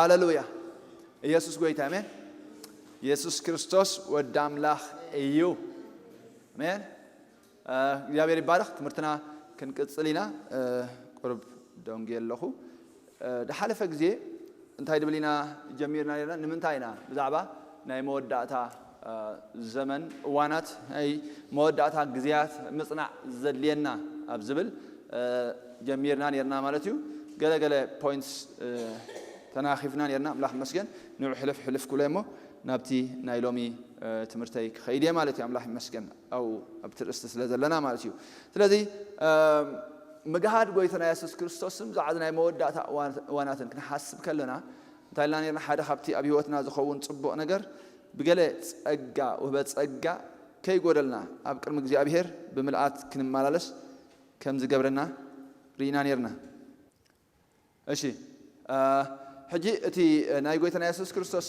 ሃሌሉያ። ኢየሱስ ጎይታ፣ ኣሜን። ኢየሱስ ክርስቶስ ወዲ ኣምላኽ እዩ። ኣሜን። እ፣ እግዚኣብሔር ይባረኽ። ትምህርትና ክንቅጽል ኢና። እ፣ ቁሩብ ደንጉየ ኣለኹ። እ፣ ዝሓለፈ ግዜ እንታይ ድብል ኢና ጀሚርና ነርና? ንምንታይ ኢና ብዛዕባ ናይ መወዳእታ፣ እ፣ ዘመን እዋናት፣ ናይ መወዳእታ ግዜያት ምጽናዕ ዘድልየና ኣብ ዝብል፣ እ፣ ጀሚርና ነርና ማለት እዩ። ገለ ገለ ፖይንትስ፣ እ፣ ተናኺፍና ነርና። ኣምላኽ ይመስገን። ንዑ ሕልፍ ሕልፍ ክብሎ እሞ ናብቲ ናይ ሎሚ፣ እ፣ ትምህርተይ ክኸይድ እየ ማለት እዩ። ኣምላኽ ይመስገን። ኣብኡ ኣብቲ ርእስቲ ስለ ዘለና ማለት እዩ። ስለዚ፣ እ፣ ምግሃድ ጎይታና የሱስ ክርስቶስን ብዛዕባ ናይ መወዳእታ እዋን-፣ እዋናትን ክንሓስብ ከለና እንታይ ኢልና ነርና? ሓደ ካብቲ ኣብ ህይወትና ዝኸውን ጽቡቕ ነገር ብገለ ጸጋ፣ ውህበት ጸጋ ከይጎደልና ኣብ ቅድሚ እግዚኣብሔር ብምልኣት ክንመላለስ ከም ዝገብረና ርኢና ነርና። እሺ፣ እ፣ ሕጂ እቲ ናይ ጎይታና የሱስ ክርስቶስ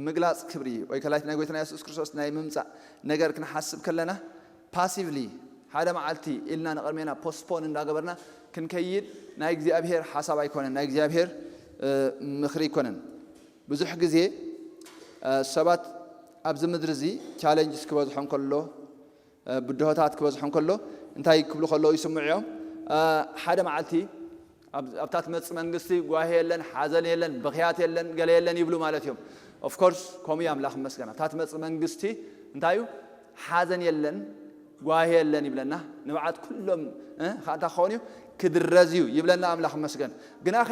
ምግላጽ ክብሪ ወይ ከላይት ናይ ጎይታና የሱስ ክርስቶስ ናይ ምምጻእ ነገር ክንሓስብ ከለና ፓሲቭሊ ሓደ መዓልቲ ኢልና ንቕድሜና ፖስትፖን እንዳገበርና ክንከይድ ናይ እግዚኣብሔር ሓሳብ ኣይኮነን፣ ናይ እግዚኣብሔር፣ እ፣ ምኽሪ ኣይኮነን። ብዙሕ ግዜ፣ እ፣ ሰባት ኣብዚ ምድሪ እዚ ቻለንጅስ ክበዝሖም ከሎ፣ እ፣ ብድሆታት ክበዝሖም ከሎ እንታይ ክብሉ ከለዉ ይስምዑ እዮም? እ፣ ሓደ መዓልቲ ኣብ-፣ ኣብታ ትመጽእ መንግስቲ ጓሂ የለን፣ ሓዘን የለን፣ ብኽያት የለን፣ ገለ የለን ይብሉ ማለት እዮም። ኦፍ ኮርስ ከምኡ እዩ፣ ኣምላኽ ይመስገን። ኣብታ ትመጽእ መንግስቲ እንታይ እዩ? ሓዘን የለን፣ ጓሂ የለን ይብለና። ንብዓት ኩሎም፣ እ፣ ከኣ እንታይ ክኸውን እዩ? ክድረዝ እዩ ይብለና፣ ኣምላኽ ይመስገን። ግናኸ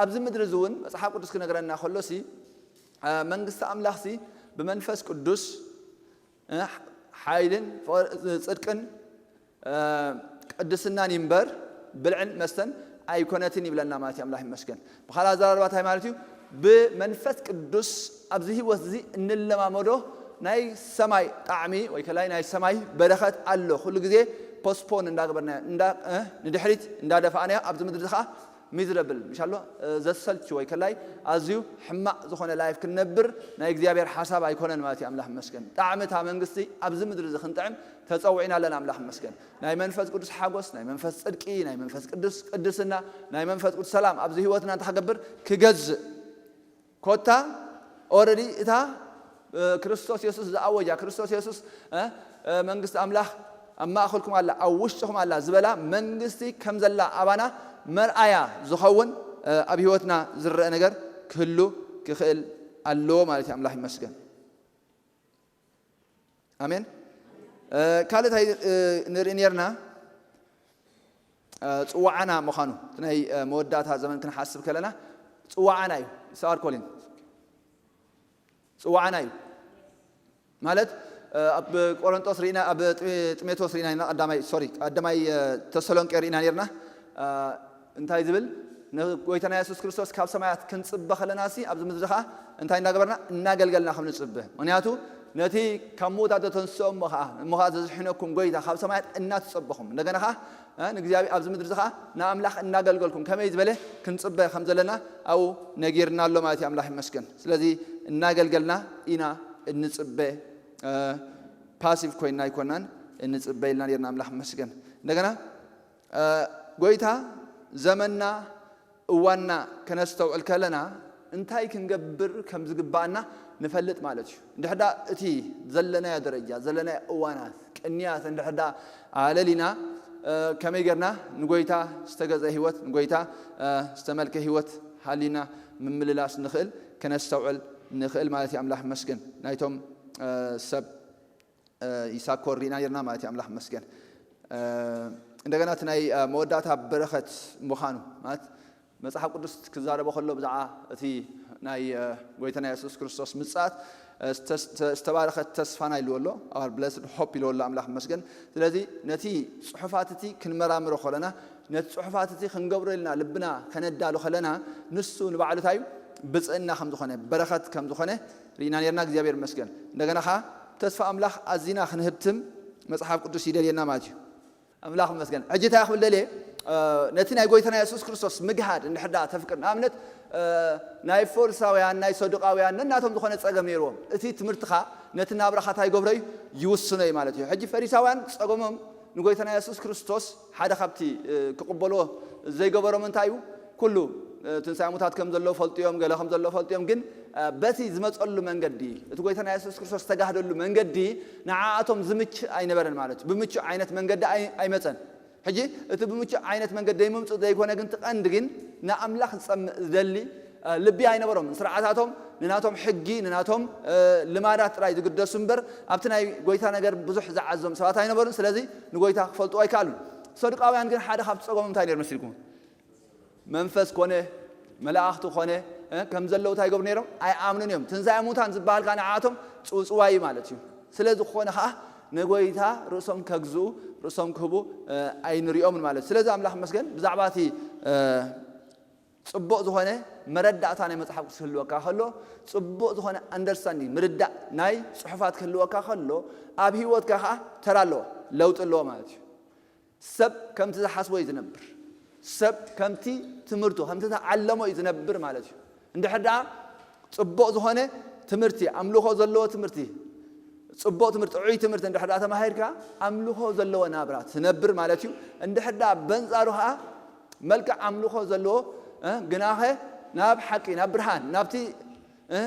ኣብዚ ምድሪ እዚ እውን መጽሓፍ ቅዱስ ክነግረና ከሎሲ፣ እ፣ መንግስቲ ኣምላኽሲ ብመንፈስ ቅዱስ፣ እ፣ ሓይልን ፍቕር-፣ ጽድቅን፣ እ፣ ቅድስናን ይንበር ብልዕን መስተን ኣይኮነትን ይብለና ማለት እዩ። ኣምላኽ ይመስገን። ብኻልእ ኣዘራርባ እንታይ ማለት እዩ? ብመንፈስ ቅዱስ ኣብዚ ህይወት እዚ እንለማመዶ ናይ ሰማይ ጣዕሚ ወይ ከላይ ናይ ሰማይ በረኸት ኣሎ። ኩሉ ግዜ ፖስትፖን እንዳገበርና እንዳ-፣ እ፣ ንድሕሪት እንዳደፋእናዮ ኣብዚ ምድሪ እዚ ኸዓ ሚዝረብል፣ ምሽ ኣሎ፣ እ፣ ዘሰልች ወይ ከላይ ኣዝዩ ሕማቕ ዝኾነ ላይፍ ክንነብር ናይ እግዚኣብሔር ሓሳብ ኣይኮነን ማለት እዩ። ኣምላኽ ይመስገን። ጣዕሚ እታ መንግስቲ ኣብዚ ምድሪ እዚ ክንጥዕም ተጸዊዕና ኣለና። ኣምላኽ ይመስገን። ናይ መንፈስ ቅዱስ ሓጎስ፣ ናይ መንፈስ ጽድቂ፣ ናይ መንፈስ ቅዱስ ቅድስና፣ ናይ መንፈስ ቅዱስ ሰላም ኣብዚ ህይወትና እንተ ክገብር ክገዝእ ኮታ ኦረዲ እታ፣ እ፣ ክርስቶስ የሱስ ዝኣወጃ፣ ክርስቶስ የሱስ፣ እ፣ እ፣ መንግስቲ ኣምላኽ ኣብ ማእከልኩም ኣላ፣ ኣብ ውሽጥኹም ኣላ ዝበላ መንግስቲ ከም ዘላ ኣባና መርኣያ ዝኸውን፣ እ፣ ኣብ ህይወትና ዝረአ ነገር ክህሉ ክኽእል ኣለዎ ማለት እዩ። ኣምላኽ ይመስገን። ኣሜን። እ፣ ካልእ እንታይ፣ እ፣ ንርኢ ነርና? እ፣ ጽዋዓና ምዃኑ፣ እቲ ናይ፣ እ፣ መወዳእታ ዘመን ክንሓስብ ከለና ጽዋዓና እዩ። ይስዓር ኮሊን። ጽዋዓና እዩ። ማለት፣ እ፣ ኣብ ቆሮንጦስ ርኢና፣ ኣብ ጢ-፣ ጢሞቴዎስ ርኢና ኢና፣ ቀዳማይ፣ ሶሪ፣ ቀዳማይ፣ እ፣ ተሰሎንቄ ርኢና ነርና። እ፣ እንታይ ዝብል? ንጎይታና የሱስ ክርስቶስ ካብ ሰማያት ክንጽበ ከለናሲ፣ ኣብዚ ምድሪ ኸዓ እንታይ እናገበርና? እናገልገልና ከም ንጽበ። ምኽንያቱ፣ ነቲ ካብ ምዉታት ዘተንስኦ እሞ ኸዓ፣ እሞ ኸዓ ዘዝሕነኩም ጎይታ ካብ ሰማያት እናተጸበኹም፣ እንደገና ኸዓ፣ እ፣ ንእግዚኣብሔር ኣብዚ ምድሪ ኸዓ ንኣምላኽ እናገልገልኩም ከመይ ዝበለ ክንጽበ ከም ዘለና ኣብኡ ነጊርና ኣሎ ማለት እዩ። ኣምላኽ ይመስገን። ስለዚ እናገልገልና ኢና እንጽበ፣ እ፣ ፓሲቭ ኮይንና ኣይኮናን እንጽበ ኢልና ነርና። ኣምላኽ ይመስገን። እንደገና እ፣ ጎይታ ዘመንና እዋንና ከነስተውዕል ከለና እንታይ ክንገብር ከም ዝግባኣና ንፈልጥ ማለት እዩ። እንድሕዳ እቲ ዘለናዮ ደረጃ፣ ዘለናዮ እዋናት፣ ቅንያት እንድሕዳ ኣለሊና፣ እ፣ ከመይ ጌርና ንጎይታ ዝተገዝአ ህይወት፣ ንጎይታ፣ እ፣ ዝተመልከ ህይወት ሃሊና ምምልላስ ንኽእል፣ ከነስተውዕል ንኽእል ማለት እዩ። ኣምላኽ ይመስገን። ናይቶም፣ እ፣ ሰብ እ፣ ይሳኮር ርኢና ነርና ማለት እዩ። ኣምላኽ ይመስገን። እ፣ እንደገና እቲ ናይ፣ እ፣ መወዳእታ በረኸት ምዃኑ ማለት መጽሓፍ ቅዱስ ክዛረቦ ከሎ ብዛዕባ እቲ ናይ፣ እ፣ ጎይታና የሱስ ክርስቶስ ምጽኣት፣ እ፣ ስተ-፣ ስተ-፣ ዝተባረኸት ተስፋና ኢልዎ ኣሎ፣ our blessed hope ኢልዎ ኣሎ። ኣምላኽ ይመስገን። ስለዚ ነቲ ጽሑፋት እቲ ክንመራምሮ ከለና፣ ነቲ ጽሑፋት እቲ ክንገብሮ ኢልና ልብና ከነዳሉ ከለና፣ ንሱ ንባዕሉ እንታይ እዩ? ብጽእና ከም ዝኾነ፣ በረኸት ከም ዝኾነ ርኢና ነርና። እግዚኣብሔር ይመስገን። እንደገና ኸዓ ተስፋ ኣምላኽ ኣዚና ክንህብትም መጽሓፍ ቅዱስ ይደልየና ማለት እዩ። ኣምላኽ ይመስገን። ሕጂ እንታይ ክብል ደልየ? እ፣ ነቲ ናይ ጎይታና የሱስ ክርስቶስ ምግሃድ እንድሕር ደኣ ተፍቅር፣ ንኣብነት፣ እ፣ ናይ ፈሪሳውያን፣ ናይ ሰዱቃውያን ነናቶም ዝኾነ ጸገም ነይርዎም። እቲ ትምህርትኻ ነቲ ናብራኻ እንታይ ይገብሮ እዩ? ይውስኖ እዩ ማለት እዩ። ሕጂ ፈሪሳውያን ጸገሞም ንጎይታና የሱስ ክርስቶስ ሓደ ካብቲ፣ እ፣ ክቕበልዎ ዘይገበሮም እንታይ እዩ? ኩሉ ትንሳኤ ሙታት ከም ዘሎ ፈልጡ እዮም፣ ገለ ከም ዘሎ ፈልጡ እዮም። ግን በቲ ዝመፀሉ መንገዲ፣ እቲ ጎይታና የሱስ ክርስቶስ ዝተጋህደሉ መንገዲ ንዓኣቶም ዝምች ኣይነበረን ማለት እዩ። ብምቹእ ዓይነት መንገዲ ኣይመፀን። ሕጂ እቲ ብምቹእ ዓይነት መንገዲ ዘይምምፅኡ ዘይኮነ ግን፣ እቲ ቀንዲ ግን ንኣምላኽ ዝፀምእ ዝደሊ ልቢ ኣይነበሮምን። ስርዓታቶም ንናቶም ሕጊ፣ ንናቶም ልማዳት ጥራይ ዝግደሱ እምበር፣ ኣብቲ ናይ ጎይታ ነገር ብዙሕ ዝዓዞም ሰባት ኣይነበሩን። ስለዚ ንጎይታ ክፈልጡ ኣይከኣሉን። ሰዱቃውያን ግን ሓደ ካብቲ ፀገሞም እንታይ ነይሩ መሲልኩም? መንፈስ ኮነ መላእኽቲ ኮነ ከም ዘለዉ እንታይ ይገብሩ ነይሮም? ኣይኣምኑን እዮም። ትንሳኤ ሙታን ዝበሃል ከዓ ንዓኣቶም ፅውፅዋይ እዩ ማለት እዩ። ስለ ዝኾነ ከዓ ንጎይታ ርእሶም ከግዝኡ፣ ርእሶም ክህቡ ኣይንሪኦምን ማለት እዩ። ስለዚ ኣምላኽ መስገን ብዛዕባ እቲ ፅቡቕ ዝኾነ መረዳእታ ናይ መፅሓፍ ቅዱስ ክህልወካ ከሎ፣ ፅቡቕ ዝኾነ ኣንደርስታንዲንግ ምርዳእ ናይ ፅሑፋት ክህልወካ ከሎ፣ ኣብ ህይወትካ ከዓ ተራ ኣለዎ፣ ለውጢ ኣለዎ ማለት እዩ። ሰብ ከምቲ ዝሓስቦ እዩ ዝነብር። ሰብ ከምቲ ትምህርቱ፣ ከምቲ ተዓለሞ እዩ ዝነብር ማለት እዩ። እንድሕር ደኣ ጽቡቕ ዝኾነ ትምህርቲ፣ ኣምልኾ ዘለዎ ትምህርቲ፣ ጽቡቕ ትምህርቲ፣ ጥዑይ ትምህርቲ እንድሕር ደኣ ተማሂርካ፣ ኣምልኾ ዘለዎ ናብራ ትነብር ማለት እዩ። እንድሕር ደኣ በንጻሩ ኸኣ መልክዕ ኣምልኾ ዘለዎ፣ እ፣ ግናኸ ናብ ሓቂ፣ ናብ ብርሃን፣ ናብቲ እ፣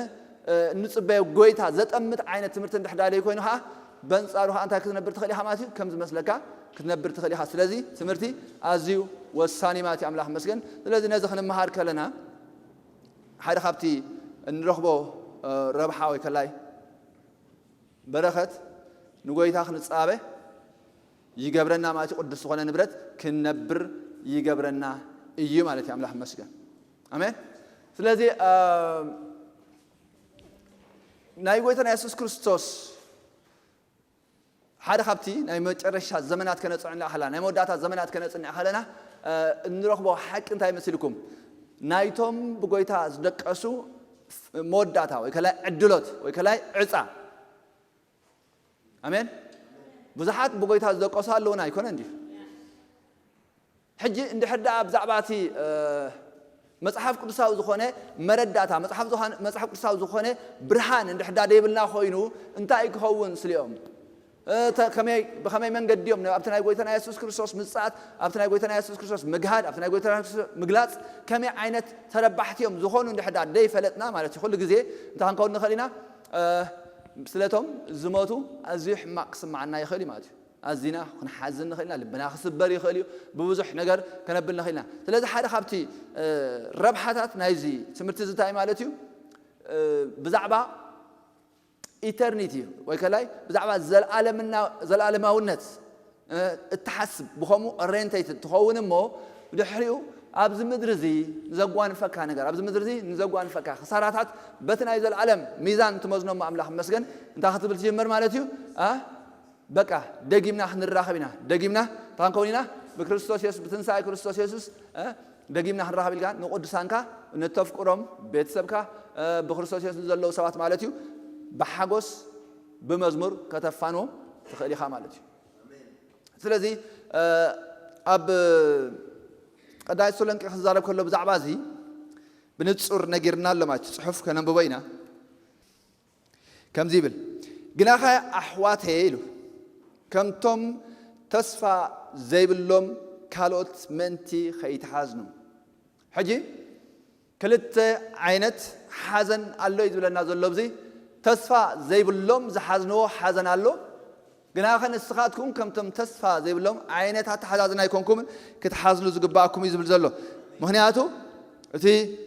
እ፣ እንጽበዮ ጎይታ ዘጠምት ዓይነት ትምህርቲ እንድሕር ደኣ ዘይኮይኑ ኸኣ፣ በንጻሩ ኸኣ እንታይ ክትነብር ትኽእል ኢኻ ማለት እዩ? ከም ዝመስለካ ክትነብር ትኽእል ኢኻ። ስለዚ ትምህርቲ ኣዝዩ ወሳኒ ማለት እዩ። ኣምላኽ ይመስገን። ስለዚ ነዚ ክንመሃር ከለና፣ ሓደ ካብቲ እንረኽቦ፣ እ፣ ረብሓ ወይ ከላይ በረኸት ንጎይታ ክንጻበ ይገብረና ማለት እዩ። ቅዱስ ዝኾነ ንብረት ክንነብር ይገብረና እዩ ማለት እዩ። ኣምላኽ ይመስገን። ኣሜን። ስለዚ፣ እ፣ ናይ ጎይታና የሱስ ክርስቶስ ሓደ ካብቲ ናይ መጨረሻ ዘመናት ከነጽንዕ ከለና፣ ናይ መወዳእታ ዘመናት ከነጽንዕ ከለና፣ እ፣ እንረኽቦ ሓቂ እንታይ መሲልኩም? ናይቶም ብጎይታ ዝደቀሱ መወዳእታ ወይ ከላይ ዕድሎት ወይ ከላይ ዕጻ። ኣሜን። ብዙሓት ብጎይታ ዝደቀሱ ኣለዉና ኣይኮነን ድዩ? ሕጂ እንድሕር ደኣ ብዛዕባ እቲ፣ እ፣ መጽሓፍ ቅዱሳዊ ዝኾነ መረዳእታ፣ መጽሓፍ ዝኾነ፣ መጽሓፍ ቅዱሳዊ ዝኾነ ብርሃን እንድሕር ደኣ ደይብልና ኮይኑ፣ እንታይ ክኸውን ስሊኦም? እ፣ ተ-፣ ከመይ፣ ብኸመይ መንገዲ እዮም ነ-፣ ኣብቲ ናይ ጎይታና የሱስ ክርስቶስ ምጽኣት፣ ኣብቲ ናይ ጎይታና የሱስ ክርስቶስ ምግሃድ፣ ኣብቲ ናይ ጎይታና የሱስ ምግላጽ ከመይ ዓይነት ተረባሕቲ እዮም ዝኾኑ እንድሕር ደኣ ደይፈለጥና ማለት እዩ። ኩሉ ግዜ እንታይ ክንከውን ንኽእል ኢና? እ፣ ስለቶም ዝሞቱ ኣዝዩ ሕማቕ ክስምዓና ይኽእል እዩ ማለት እዩ። ኣዚና ክንሓዝን ንኽእል ኢና፣ ልብና ክስበር ይኽእል እዩ፣ ብብዙሕ ነገር ከነብል ንኽእል ኢና። ስለዚ ሓደ ካብቲ፣ እ፣ ረብሓታት ናይዚ ትምህርቲ እዚ እንታይ ማለት እዩ? እ፣ ብዛዕባ ኢተርኒቲ ወይ ከላይ ብዛዕባ ዘልኣለምና-፣ ዘልኣለማውነት፣ እ፣ እትሓስብ፣ ብኸምኡ ኦሪየንቴትድ ትኸውን እሞ፣ ብድሕሪኡ ኣብዚ ምድሪ እዚ ንዘጓንፈካ ነገር፣ ኣብዚ ምድሪ እዚ ንዘጓንፈካ ክሳራታት በቲ ናይ ዘልኣለም ሚዛን ትመዝኖ እሞ ኣምላኽ ይመስገን፣ እንታይ ክትብል ትጅምር ማለት እዩ? እ፣ በቃ ደጊምና ክንራኸብ ኢና። ደጊምና እንታይ ክንከውን ኢና? ብክርስቶስ የሱስ፣ ብትንሳኤ ክርስቶስ የሱስ፣ እ፣ ደጊምና ክንራኸብ ኢልካ ንቅዱሳንካ፣ ንተፍቅሮም፣ ቤተሰብካ፣ እ፣ ብክርስቶስ የሱስ ዘለዉ ሰባት ማለት እዩ፣ ብሓጎስ ብመዝሙር ከተፋንዎም ትኽእል ኢኻ ማለት እዩ። ስለዚ፣ እ፣ ኣብ ቀዳማይ ተሰሎንቄ ክዛረብ ከሎ ብዛዕባ እዚ ብንጹር ነጊርና ኣሎ ማለት እዩ። ጽሑፍ ከነንብቦ ኢና። ከምዚ ይብል፣ "ግናኸ ኣሕዋተየ" ኢሉ፣ "ከምቶም ተስፋ ዘይብሎም ካልኦት ምእንቲ ኸይትሓዝኑ።" ሕጂ ክልተ ዓይነት ሓዘን ኣሎ እዩ ዝብለና ዘሎ። ኣብዚ ተስፋ ዘይብሎም ዝሓዝንዎ ሓዘን ኣሎ። ግናኸ ንስኻትኩም ከምቶም ተስፋ ዘይብሎም ዓይነት ኣተሓዛዝና ኣይኮንኩምን ክትሓዝኑ ዝግባኣኩም እዩ ዝብል ዘሎ። ምኽንያቱ እቲ፣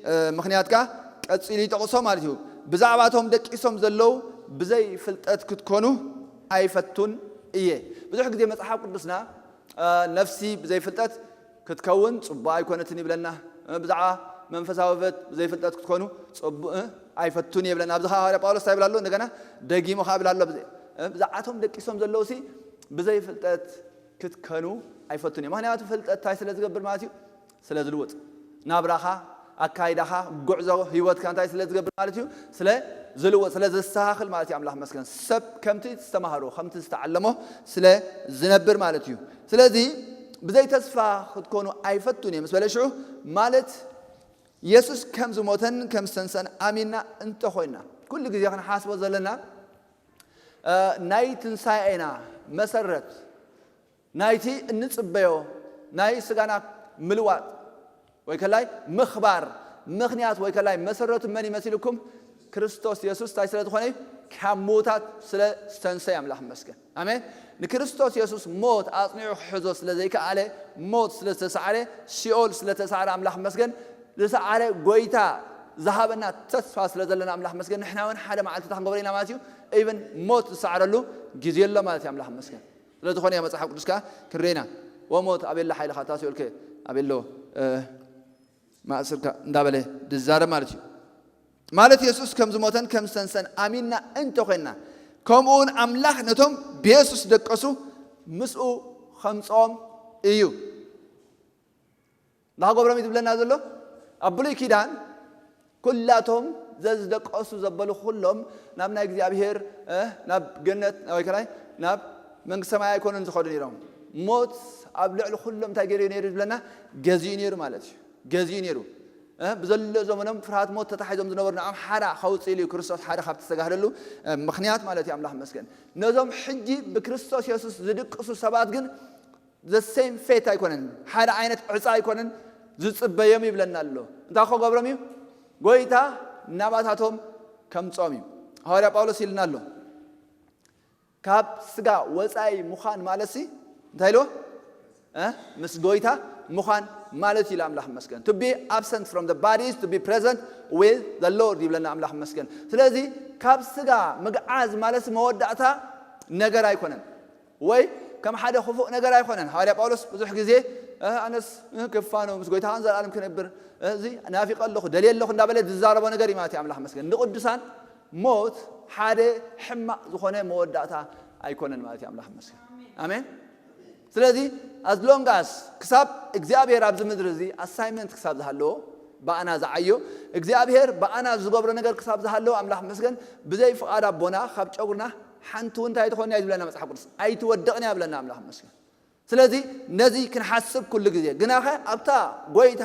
እ፣ ምኽንያት ከኣ ቀጺሉ ይጠቕሶ ማለት እዩ። "ብዛዕባቶም ደቂሶም ዘለዉ ብዘይ ፍልጠት ክትኮኑ ኣይፈቱን እየ።" ብዙሕ ግዜ መጽሓፍ ቅዱስና፣ እ፣ ነፍሲ ብዘይ ፍልጠት ክትከውን ጽቡቕ ኣይኮነትን ይብለና። እ፣ ብዛዕባ መንፈሳዊ ህይወት ብዘይ ፍልጠት ክትኮኑ ጽቡቕ፣ እ፣ ኣይፈቱን እየ ይብለና። ኣብዚ ከኣ ሃዋርያ ጳውሎስ እንታይ ይብል ኣሎ? እንደገና ደጊሙ ከኣ ይብል ኣሎ። ብዘ-፣ እ፣ ብዛዕባቶም ደቂሶም ዘለዉሲ ብዘይ ፍልጠት ክትከኑ ኣይፈቱን እዮም። ምኽንያቱ ፍልጠት እንታይ ስለ ዝገብር ማለት እዩ? ስለ ዝልውጥ። ናብራኻ፣ ኣካይዳኻ፣ ጉዕዞ ህይወትካ እንታይ ስለ ዝገብር ማለት እዩ? ስለ ዝልውጥ፣ ስለ ዘስተኻኽል ማለት እዩ። ኣምላኽ መስገን። ሰብ ከምቲ ዝተማህሮ፣ ከምቲ ዝተዓለሞ ስለ ዝነብር ማለት እዩ። ስለዚ ብዘይ ተስፋ ክትኮኑ ኣይፈቱን እየ ምስ በለ ሽዑ ማለት የሱስ ከም ዝሞተን ከም ዝተንሰን ኣሚንና እንተኾይንና፣ ኩሉ ግዜ ክንሓስቦ ዘለና፣ እ፣ ናይ ትንሳኤና መሰረት ናይቲ እንጽበዮ ናይ ስጋና ምልዋጥ፣ ወይ ከላይ ምኽባር ምኽንያት ወይ ከላይ መሰረቱ መን ይመስልኩም? ክርስቶስ የሱስ እንታይ ስለ ዝኾነ እዩ? ካብ ምዉታት ስለ ዝተንሰ ኣምላኽ ይመስገን። ኣሜን። ንክርስቶስ የሱስ ሞት ኣጽኒዑ ክሕዞ ስለ ዘይከኣለ፣ ሞት ስለ ዝተሰዓረ፣ ሲኦል ስለ ተሰዓረ ኣምላኽ ይመስገን። ዝሰዓረ ጎይታ ዝሃበና ተስፋ ስለ ዘለና ኣምላኽ ይመስገን። ንሕና እውን ሓደ መዓልቲ እንታይ ክንገብሮ ኢና ማለት እዩ? ኢቨን ሞት ዝሰዓረሉ ግዜ ኣሎ ማለት እዩ። ኣምላኽ ይመስገን። ስለ ዝኾነ እያ መጽሓፍ ቅዱስ ከኣ ክንርኤና። ወሞት ኣቤላ ሓይልኻ፣ እታ ሲኦልከ ኣቤሎ ማእስርካ እንዳበለ ዝዛረብ ማለት እዩ። ማለት የሱስ ከም ዝሞተን ከም ዝተንሰን ኣሚንና እንተኾይንና፣ ከምኡ እውን ኣምላኽ ነቶም ብየሱስ ደቀሱ ምስኡ ከምጽኦም እዩ። እንዳጎብሮም እዩ ዝብለና ዘሎ። ኣብ ብሉይ ኪዳን ኩላቶም ዘዝደቀሱ ዘበሉ ኩሎም ናብ ናይ እግዚኣብሔር ናብ ገነት ወይ ከላይ ናብ መንግስቲ ሰማይ ኣይኮኑን ዝኸዱ ነይሮም። ሞት ኣብ ልዕሊ ኩሎም እንታይ ገይሩ ነይሩ ዝብለና? ገዚኡ ነይሩ ማለት እዩ። ገዚኡ ነይሩ። ብዘሎ ዘመኖም ፍርሃት ሞት ተታሒዞም ዝነበሩ ንዓም ሓራ ከውፅእ ኢሉ እዩ ክርስቶስ ሓደ ካብቲ ዝተጋህደሉ ምክንያት ማለት እዩ። ኣምላኽ መስገን። ነዞም ሕጂ ብክርስቶስ የሱስ ዝድቅሱ ሰባት ግን the same fate ኣይኮነን፣ ሓደ ዓይነት ዕፃ ኣይኮነን ዝፅበዮም ይብለና ኣሎ። እንታይ ክገብሮም እዩ? ጎይታ ናባታቶም ከምፆም እዩ። ሃዋርያ ጳውሎስ ኢልና ኣሎ፣ ካብ ስጋ ወፃኢ ምዃን ማለት ሲ እንታይ ኢልዎ? ምስ ጎይታ ምዃን ማለት ኢሉ። ኣምላኽ መስገን። To be absent from the body is to be present with the Lord ይብለና ኣምላኽ መስገን። ስለዚ ካብ ስጋ ምግዓዝ ማለት መወዳእታ ነገር ኣይኮነን፣ ወይ ከም ሓደ ክፉእ ነገር ኣይኮነን። ሃዋርያ ጳውሎስ ብዙሕ ግዜ ኣነስ ክፋኖ ምስ ጎይታ ዘላለም ክነብር እዚ ናፊቀ ኣለኹ ደልየ ኣለኹ እንዳበለ ዝዛረቦ ነገር እዩ ማለት እዩ። ኣምላኽ መስገን። ንቅዱሳን ሞት ሓደ ሕማቕ ዝኾነ መወዳእታ ኣይኮነን ማለት እዩ። ኣምላኽ መስገን። ኣሜን። ስለዚ as long as ክሳብ እግዚኣብሔር ኣብዚ ምድሪ እዚ ኣሳይመንት ክሳብ ዝሃለዎ፣ ብኣና ዝዓዮ እግዚኣብሔር ብኣና ዝገብሮ ነገር ክሳብ ዝሃለዎ፣ ኣምላኽ መስገን። ብዘይ ፍቓድ ኣቦና ካብ ጨጉርና ሓንቲ እውን እንታይ ትኾን እያ ዝብለና መጽሓፍ ቅዱስ? ኣይትወድቕን እያ ብለና ኣምላኽ መስገን። ስለዚ ነዚ ክንሓስብ ኩሉ ግዜ ግናኸ ኣብታ ጎይታ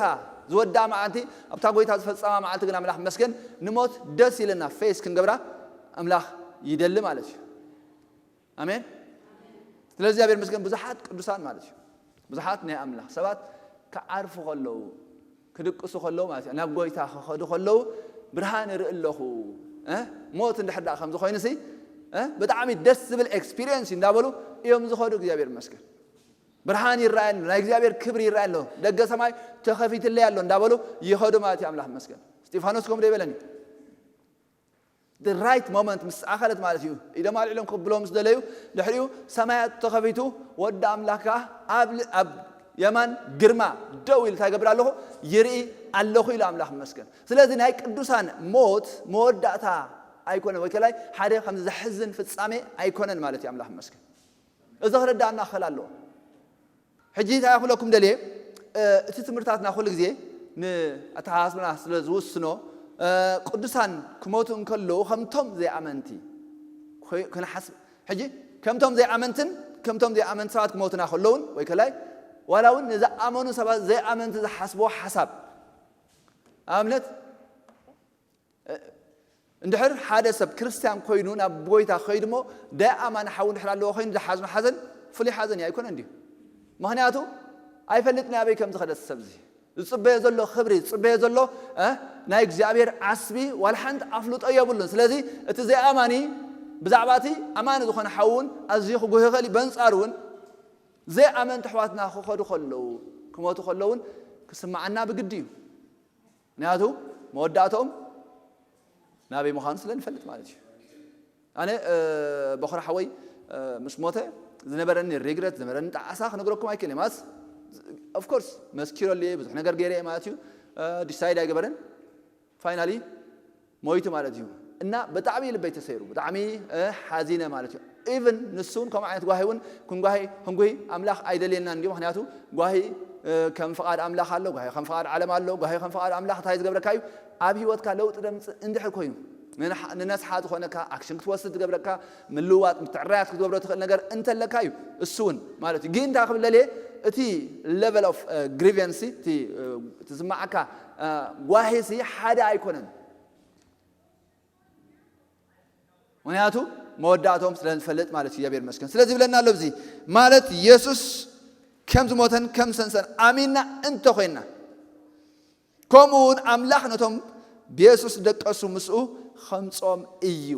ዝወዳ መዓልቲ፣ ኣብታ ጎይታ ዝፈጸማ መዓልቲ ግን ኣምላኽ መስገን ንሞት ደስ ኢልና ፌስ ክንገብራ ኣምላኽ ይደሊ ማለት እዩ። ኣሜን። ስለዚ እግዚኣብሔር መስገን ብዙሓት ቅዱሳን ማለት እዩ፣ ብዙሓት ናይ ኣምላኽ ሰባት ክዓርፉ ከለዉ፣ ክድቅሱ ከለዉ ማለት እዩ፣ ናብ ጎይታ ክኸዱ ከለዉ ብርሃን ይርኢ ኣለኹ። ሞት እንድሕር ደኣ ከምዚ ኮይኑሲ ብጣዕሚ ደስ ዝብል ኤክስፒሪየንስ እንዳበሉ እዮም ዝኸዱ። እግዚኣብሔር መስገን። ብርሃን ይረኣየኒ፣ ናይ እግዚኣብሔር ክብሪ ይረኣየኒ ኣሎ፣ ደገ ሰማይ ተኸፊትለይ ኣሎ እንዳበሉ ይኸዱ ማለት እዩ። ኣምላኽ መስገን። እስጢፋኖስ ከምኡ ዶ ይበለኒ? The right moment ምስ ኣኸለት ማለት እዩ። ኢዶም ኣልዒሎም ክብሎም ምስ ደለዩ፣ ድሕሪኡ ሰማያት ተኸፊቱ፣ ወዲ ኣምላኽ ከኣ ኣብ ል-፣ ኣብ የማን ግርማ ደው ኢሉ እንታይ ይገብር ኣለኹ? ይርኢ ኣለኹ ኢሉ ኣምላኽ መስገን። ስለዚ ናይ ቅዱሳን ሞት መወዳእታ ኣይኮነን፣ ወይ ከላይ ሓደ ከም ዘሕዝን ፍጻሜ ኣይኮነን ማለት እዩ። ኣምላኽ መስገን። እዚ ክርዳእና ክኽእል ኣለዎ። ሕጂ እንታይ ክብለኩም ደልየ፣ እቲ ትምህርታትና ኩሉ ግዜ ንኣተሓሳስባና ስለ ዝውስኖ፣ ቅዱሳን ክሞቱ እንከለዉ ከምቶም ዘይኣመንቲ ኮይ-፣ ክንሓስብ። ሕጂ ከምቶም ዘይኣመንትን ከምቶም ዘይኣመንቲ ሰባት ክሞቱና ከለውን ወይ ከላይ ዋላ እውን ንዝኣመኑ ሰባት ዘይኣመንቲ ዝሓስብዎ ሓሳብ፣ ኣብነት እንድሕር ሓደ ሰብ ክርስትያን ኮይኑ ናብ ጎይታ ከይዱ እሞ ደይ ኣማኒ ሓው እንድሕር ኣለዎ ኮይኑ ዝሓዝኖ ሓዘን ፍሉይ ሓዘን እዩ ኣይኮነን ድዩ? ምኽንያቱ ኣይፈልጥን ኣበይ ከም ዝኸደ ሰብ እዚ ዝፅበዮ ዘሎ ክብሪ ዝፅበዮ ዘሎ እ ናይ እግዚኣብሔር ዓስቢ ዋላ ሓንቲ ኣፍልጦ የብሉን። ስለዚ እቲ ዘይኣማኒ ብዛዕባ እቲ ኣማኒ ዝኾነ ሓው እውን ኣዝዩ ክጉህ ይኽእል እዩ። በንፃሩ እውን ዘይኣመንቲ ኣሕዋትና ክኸዱ ከለዉ ክሞቱ ከለውን ክስምዓና ብግዲ እዩ። ምክንያቱ መወዳእቶም ናበይ ምዃኑ ስለ ንፈልጥ ማለት እዩ። ኣነ በኹራ ሓወይ ምስ ሞተ ዝነበረኒ ሪግረት ዝነበረኒ ጣዕሳ ክነግረኩም ኣይክእልን። ማለት ኦፍኮርስ መስኪረሉ እየ፣ ብዙሕ ነገር ገይረ እየ ማለት እዩ። ዲሳይድ ኣይገበረን፣ ፋይናሊ ሞይቱ ማለት እዩ። እና ብጣዕሚ ልበይ ተሰይሩ፣ ብጣዕሚ ሓዚነ ማለት እዩ። ኢቭን ንሱ እውን ከምኡ ዓይነት ጓሂ እውን ክንጓሂ ክንጉሂ ኣምላኽ ኣይደልየናን እዩ። ምክንያቱ ጓሂ ከም ፍቓድ ኣምላኽ ኣሎ፣ ጓሂ ከም ፍቓድ ዓለም ኣሎ። ጓሂ ከም ፍቓድ ኣምላኽ እንታይ ዝገብረካ እዩ? ኣብ ህይወትካ ለውጢ ደምፅእ እንድሕር ኮይኑ ንነስሓ ዝኾነካ ኣክሽን ክትወስድ ዝገብረካ ምልዋጥ ምትዕራያት ክትገብሮ ትኽእል ነገር እንተለካ እዩ። እሱ እውን ማለት እዩ። ግን እንታይ ክብል ደልየ፣ እቲ ሌቨል ኦፍ ግሪቨንሲ እቲ ዝስማዓካ ጓሂ ሲ ሓደ ኣይኮነን። ምክንያቱ መወዳእቶም ስለ ንፈልጥ ማለት እዩ። እግዚኣብሔር ይመስገን። ስለዚ ይብለና ኣሎ እዚ ማለት የሱስ ከም ዝሞተን ከም ዝሰንሰን ኣሚንና እንተኮይንና ከምኡ እውን ኣምላኽ ነቶም ብየሱስ ደቀሱ ምስኡ ኸምጾም እዩ።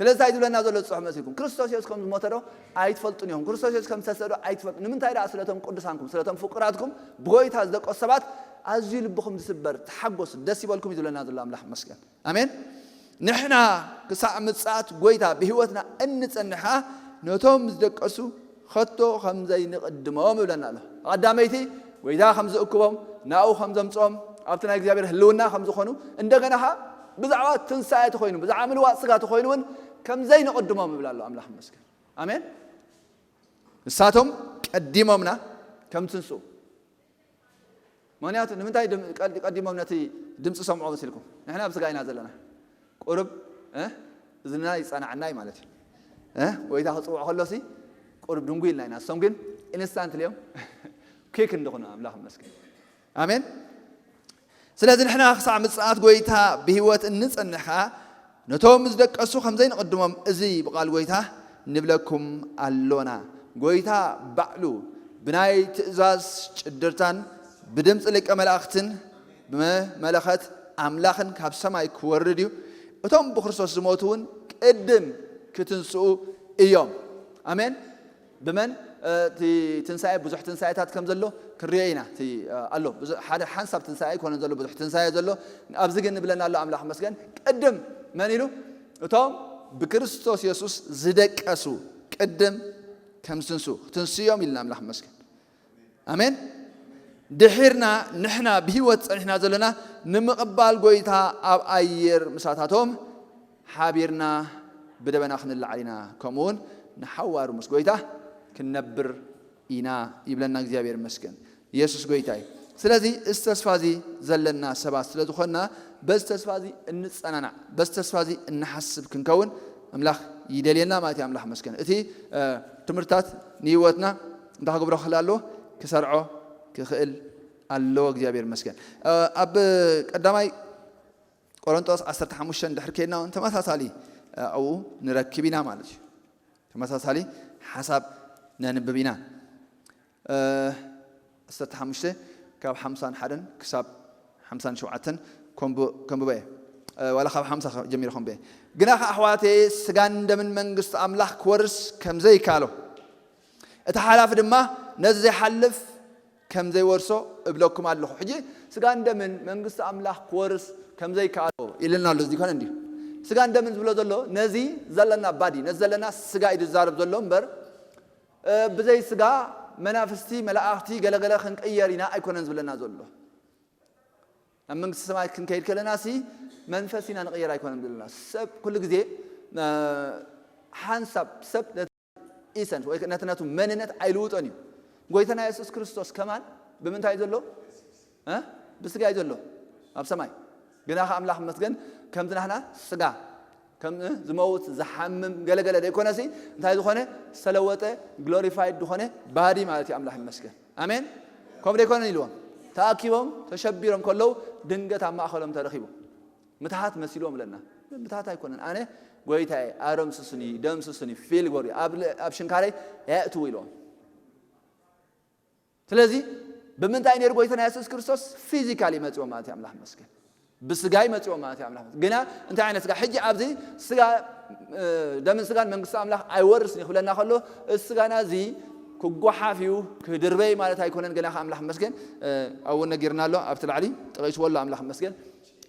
ስለዚ እንታይ ዝብለና ዘሎ ጽሑፍ መሲልኩም? ክርስቶስ የሱስ ከም ዝሞተ ዶ ኣይትፈልጡን ኢኹም? ክርስቶስ የሱስ ከም ዝተስአ ዶ ኣይትፈልጡ? ንምንታይ ደኣ ስለቶም ቅዱሳንኩም፣ ስለቶም ፍቁራትኩም ብጎይታ ዝደቀሱ ሰባት ኣዝዩ ልብኹም ዝስበር፣ ተሓጎሱ፣ ደስ ይበልኩም እዩ ዝብለና ዘሎ ኣምላኽ ይመስገን። ኣሜን። ንሕና ክሳዕ ምጽኣት ጎይታ ብህይወትና እንጸንሕ ከኣ ነቶም ዝደቀሱ ከቶ ከም ዘይንቕድሞም ይብለና ኣሎ። ቀዳመይቲ ጎይታ ከም ዝእክቦም፣ ናብኡ ከም ዘምጽኦም፣ ኣብቲ ናይ እግዚኣብሔር ህልውና ከም ዝኾኑ፣ እንደገና ከኣ ብዛዕባ ትንሳኤ ተኾይኑ፣ ብዛዕባ ምልዋጥ ስጋ ተኾይኑ እውን ከም ዘይንቕድሞም ይብል ኣሎ ኣምላኽ ይመስገን። ኣሜን። ንሳቶም ቀዲሞምና ከም ትንስኡ። ምኽንያቱ ንምንታይ ድም-፣ ቀድ-፣ ቀዲሞም ነቲ ድምፂ ሰምዖ መሲልኩም? ንሕና ኣብ ስጋ ኢና ዘለና። ቁሩብ፣ እ፣ እዝንና ይጸናዕና እዩ ማለት እዩ። እ፣ ጎይታ ክጽውዕ ከሎሲ ቁሩብ ድንጉይ ኢልና ኢና። እሶም ግን ኢንስታንትሊ እዮም ኪክ እንድኾኑ፣ ኣምላኽ ይመስገን። ኣሜን። ስለዚ ንሕና ክሳዕ ምጽኣት ጎይታ ብህይወት እንጸንሕ ከኣ ነቶም ዝደቀሱ ከም ዘይንቕድሞም እዚ ብቓል ጎይታ ንብለኩም ኣሎና። ጎይታ ባዕሉ ብናይ ትእዛዝ ጭድርታን ብድምጺ ሊቀ መላእኽትን ብመለኸት ኣምላኽን ካብ ሰማይ ክወርድ እዩ። እቶም ብክርስቶስ ዝሞቱ እውን ቅድም ክትንስኡ እዮም። ኣሜን። ብመን፣ እ፣ እቲ ትንሳኤ፣ ብዙሕ ትንሳኤታት ከም ዘሎ ክንሪኦ ኢና። እቲ፣ እ፣ ኣሎ። ብዙ-፣ ሓደ ሓንሳብ ትንሳኤ ኣይኮነን ዘሎ፣ ብዙሕ ትንሳኤ ዘሎ። ኣብዚ ግን ንብለና ኣሎ ኣምላኽ መስገን። ቅድም መን ኢሉ? እቶም ብክርስቶስ የሱስ ዝደቀሱ ቅድም ከም ዝትንሱ፣ ክትንስዮም ኢልና ኣምላኽ መስገን። ኣሜን። ድሒርና ንሕና ብህይወት ጸኒሕና ዘለና ንምቕባል ጎይታ ኣብ ኣየር ምሳታቶም ሓቢርና ብደበና ክንለዓል ኢና፣ ከምኡውን ንሓዋሩ ምስ ጎይታ ክንነብር ኢና ይብለና እግዚኣብሔር ይመስገን። የሱስ ጎይታ እዩ። ስለዚ እዚ ተስፋ እዚ ዘለና ሰባት ስለ ዝኾንና በዚ ተስፋ እዚ እንጸናናዕ፣ በዚ ተስፋ እዚ እንሓስብ ክንከውን ኣምላኽ ይደልየና ማለት እዩ። ኣምላኽ መስገን። እቲ፣ እ፣ ትምህርታት ንህይወትና እንታይ ክገብሮ ክኽእል ኣለዎ? ክሰርዖ ክኽእል ኣለዎ። እግዚኣብሔር መስገን። እ፣ ኣብ ቀዳማይ ቆሮንጦስ ዓሰርተ ሓሙሽተ እንድሕር ከይድና እውን ተመሳሳሊ፣ እ፣ ኣብኡ ንረክብ ኢና ማለት እዩ። ተመሳሳሊ ሓሳብ ነንብብ ኢና። እ፣ ዓሰርተ ሓሙሽተ ካብ ሓምሳን ሓደን ክሳብ ሓምሳን ሸውዓተን ከምብ-፣ ከምብበ እየ። እ፣ ዋላ ካብ ሓምሳ ጀሚረ ከምብበ እየ። ግና ከኣ ኣሕዋተየ፣ ስጋን ደምን መንግስቲ ኣምላኽ ክወርስ ከም ዘይከኣሎ፣ እቲ ሓላፊ ድማ ነዚ ዘይሓልፍ ከም ዘይወርሶ እብለኩም ኣለኹ። ሕጂ ስጋን ደምን መንግስቲ ኣምላኽ ክወርስ ከም ዘይከኣሎ ኢልና ኣሎ። እዚ ኮነ እንድዩ። ስጋን ደምን ዝብሎ ዘሎ ነዚ ዘለና ባዲ፣ ነዚ ዘለና ስጋ እዩ ዝዛረብ ዘሎ እምበር፣ እ፣ ብዘይ ስጋ መናፍስቲ፣ መላእኽቲ፣ ገለገለ ክንቅየር ኢና ኣይኮነን ዝብለና ዘሎ። ናብ መንግስቲ ሰማይ ክንከይድ ከለና ሲ መንፈስ ኢና ንቕየር ኣይኮነን ዝብለና። ሰብ ኩሉ ግዜ፣ እ፣ ሓንሳብ ሰብ ነቲ ኢሰንስ ወይ ነቲ ነቱ መንነት ኣይልውጦን እዩ። ጎይታና የሱስ ክርስቶስ ከማን ብምንታይ ዘሎ? እ? ብስጋ እዩ ዘሎ ኣብ ሰማይ። ግና ከ ኣምላኽ መስገን ከምዚ ናህና ስጋ ከም ዝመውት ዝሓምም ገለገለ ዘይኮነሲ እንታይ ዝኾነ ዝተለወጠ ግሎሪፋይድ ዝኾነ ባዲ ማለት እዩ። ኣምላኽ ይመስገን። ኣሜን። ከምኡ ዘይኮነን ኢልዎም ተኣኪቦም ተሸቢሮም ከለዉ ድንገት ኣብ ማእኸሎም ተረኺቡ። ምትሃት መሲልዎም ኣለና። ምትሃት ኣይኮነን። ኣነ ጎይታዬ ኣረምስሱኒ፣ ደምስሱኒ፣ ፊል ግበሩ፣ ኣብ ል-፣ ኣብ ሽንካረይ ኣእትዉ ኢልዎም። ስለዚ ብምንታይ ነይሩ ጎይታና የሱስ ክርስቶስ ፊዚካሊ መጽዎ ማለት እዩ። ኣምላኽ ይመስገን። ብስጋ ይመጽዎ ማለት እዩ። ኣምላኽ ይመስገን። ግና እንታይ ዓይነት ስጋ? ሕጂ ኣብዚ ስጋ፣ እ፣ ደምን ስጋን መንግስቲ ኣምላኽ ኣይወርስን እዩ ክብለና ከሎ፣ እዚ ስጋና እዚ ክጓሓፍ እዩ፣ ክድርበይ ማለት ኣይኮነን። ግና ከኣ ኣምላኽ ይመስገን፣ እ፣ ኣብኡ ነጊርና ኣሎ፣ ኣብቲ ላዕሊ ጠቒስዎ ኣሎ። ኣምላኽ ይመስገን።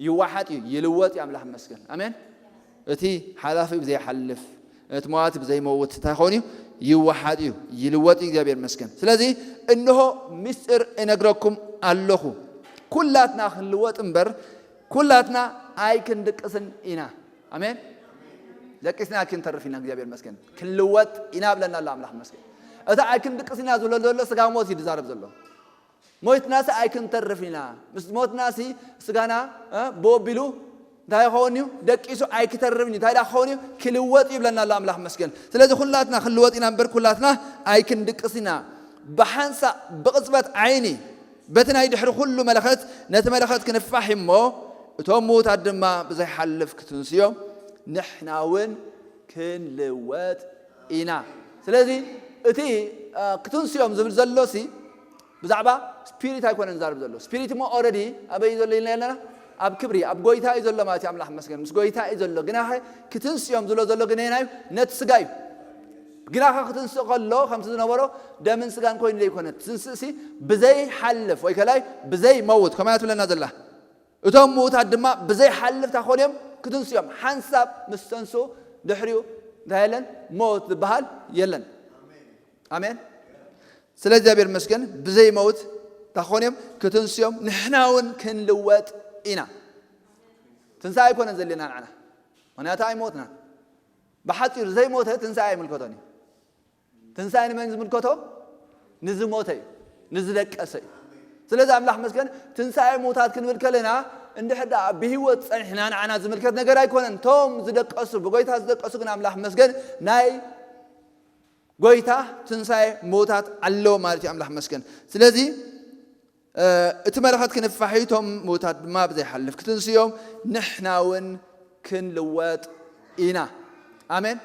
ይወሓጥ እዩ፣ ይልወጥ እዩ። ኣምላኽ ይመስገን። ኣሜን። እቲ ሓላፊ ብዘይሓልፍ፣ እቲ መዋቲ ብዘይመውት እንታይ ኾን እዩ? ይወሓጥ እዩ፣ ይልወጥ እዩ። እግዚኣብሔር ይመስገን። ስለዚ እንሆ ምስጢር እነግረኩም ኣለኹ፣ ኩላትና ክንልወጥ እምበር ኩላትና ኣይክንድቅስን ኢና። ኣሜን። ደቂስና ኣይክንተርፍ ኢና። እግዚኣብሔር ይመስገን። ክንልወጥ ኢና ብለና ኣሎ። ኣምላኽ ይመስገን። እቲ ኣይክንድቅስ ኢና ዝብሎ ዘሎ ስጋ ሞት እዩ ዝዛረብ ዘሎ። ሞይትናሲ ኣይክንተርፍ ኢና። ምስ ሞትናሲ ስጋና፣ እ፣ ብኡ ኣቢሉ እንታይ ይኸውን እዩ? ደቂሱ ኣይክተርፍን እዩ። እንታይ ደኣ ክኸውን እዩ? ክልወጥ እዩ ይብለና ኣሎ ኣምላኽ መስገን። ስለዚ ኩላትና ክንልወጥ ኢና እምበር ኩላትና ኣይክንድቅስ ኢና። ብሓንሳእ ብቕጽበት ዓይኒ በቲ ናይ ድሕሪ ኩሉ መለኸት ነቲ መለኸት ክንፋሕ እሞ እቶም ምዉታት ድማ ብዘይሓልፍ ክትንስዮም ንሕና እውን ክንልወጥ ኢና። ስለዚ እቲ፣ እ፣ ክትንስዮም ዝብል ዘሎሲ ብዛዕባ ስፒሪት ኣይኮነን ዝዛረብ ዘሎ። ስፒሪት እሞ ኦረዲ ኣበይ ዘሎ ኢልና ኣለና? ኣብ ክብሪ ኣብ ጎይታ እዩ ዘሎ ማለት እዩ። ኣምላኽ መስገን ምስ ጎይታ እዩ ዘሎ። ግናኸ ክትንስዮም ዝሎ ዘሎ ግን ናዩ ነቲ ስጋ እዩ። ግናኸ ክትንስእ ከሎ ከምቲ ዝነበሮ ደምን ስጋን ኮይኑ ዘይኮነ ትንስእሲ ብዘይሓልፍ ወይ ከላይ ብዘይ መውት ከማያ ትብለና ዘላ። እቶም ምውታት ድማ ብዘይሓልፍ ታኾንዮም ክትንስዮም ሓንሳብ ምስ ተንሱ ድሕሪኡ እንታይ የለን? ሞት ዝበሃል የለን። ኣሜን። ስለ እግዚኣብሔር መስገን ብዘይ መውት ታኾንዮም ክትንስዮም ንሕና እውን ክንልወጥ ኢና። ትንሳ ኣይኮነን ዘለና ንዓና፣ ምክንያቱ ኣይሞትና። ብሓፂሩ ዘይሞተ ትንሳ ኣይምልከቶን እዩ። ትንሳኤ ንመን ዝምልከቶ? ንዝሞተ እዩ፣ ንዝደቀሰ እዩ። ስለዚ ኣምላኽ መስገን ትንሳኤ ምውታት ክንብል ከለና እንድሕር ደኣ ብህይወት ጸኒሕና ንዓና ዝምልከት ነገር ኣይኮነን። ቶም ዝደቀሱ ብጎይታ ዝደቀሱ ግን ኣምላኽ መስገን ናይ ጎይታ ትንሳኤ ምውታት ኣለዎ ማለት እዩ። ኣምላኽ መስገን። ስለዚ እቲ መለኸት ክንፋሕ እዩ፣ እቶም ምውታት ድማ ብዘይሓልፍ ክትንስዮም ንሕና እውን ክንልወጥ ኢና። ኣሜን።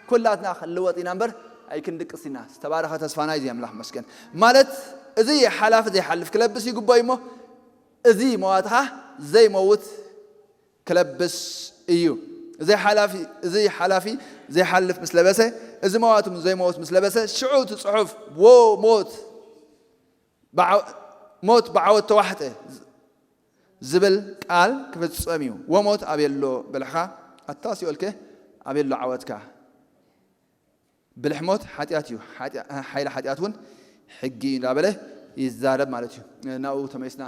ኩላትና ክንልወጥ ኢና እምበር ኣይክንድቅስ ኢና። ዝተባረኸ ተስፋና እዚ ኣምላኽ መስገን። ማለት እዚ ሓላፊ ዘይሓልፍ ክለብስ ይግቦ እሞ እዚ መዋትኻ ዘይመውት ክለብስ እዩ። እዚ ሓላፊ እዚ ሓላፊ ዘይሓልፍ ምስ ለበሰ፣ እዚ መዋት ዘይመውት ምስ ለበሰ ሽዑ እቲ ጽሑፍ ዎ ሞት ሞት ብዓወት ተዋሕጠ ዝብል ቃል ክፍጸም እዩ። ወሞት ኣቤሎ ብልሕኻ ኣታ ሲኦልከ ኣቤሎ ዓወትካ። ብልሕ ሞት ሓጢኣት እዩ፣ ሓጢኣ- ሓይሊ ሓጢኣት እውን ሕጊ እዩ እንዳበለ ይዛረብ ማለት እዩ። ናብኡ ተመሊስና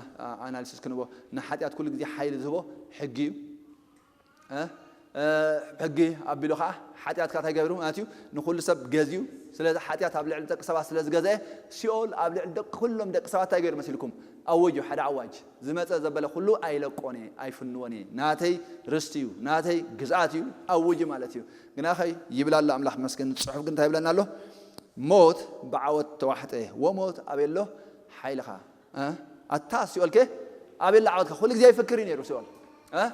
ኣናሊሲስ ክንቦ ንሓጢኣት ኩሉ ግዜ ሓይሊ ዝህቦ ሕጊ እዩ። እ? እ፣ ሕጊ ኣቢሉ ኸዓ ሓጢኣትካ እንታይ ገብሩ ማለት እዩ? ንኹሉ ሰብ ገዝዩ። ስለዚ ሓጢኣት ኣብ ልዕሊ ደቂ ሰባት ስለ ዝገዝአ፣ ሲኦል ኣብ ልዕሊ ደቂ- ኩሎም ደቂ ሰባት እንታይ ገይሩ መሲልኩም? ኣወጁ፣ ሓደ ኣዋጅ። ዝመጸ ዘበለ ኩሉ ኣይለቆን እየ፣ ኣይፍንዎን እየ። ናተይ ርስቲ እዩ፣ ናተይ ግዝኣት እዩ፣ ኣውጁ ማለት እዩ። ግናኸ ይብል ኣሎ ኣምላኽ መስገን፣ ጽሑፍ ግን እንታይ ይብለና ኣሎ? ሞት ብዓወት ተዋሕጠ፣ ወሞት ኣበይ ኣሎ ሓይልኻ? እ? ኣታ ሲኦልከ ኣበይ ኣሎ ዓወትካ? ኩሉ ግዜ ይፍክር እዩ ነይሩ ሲኦል። እ?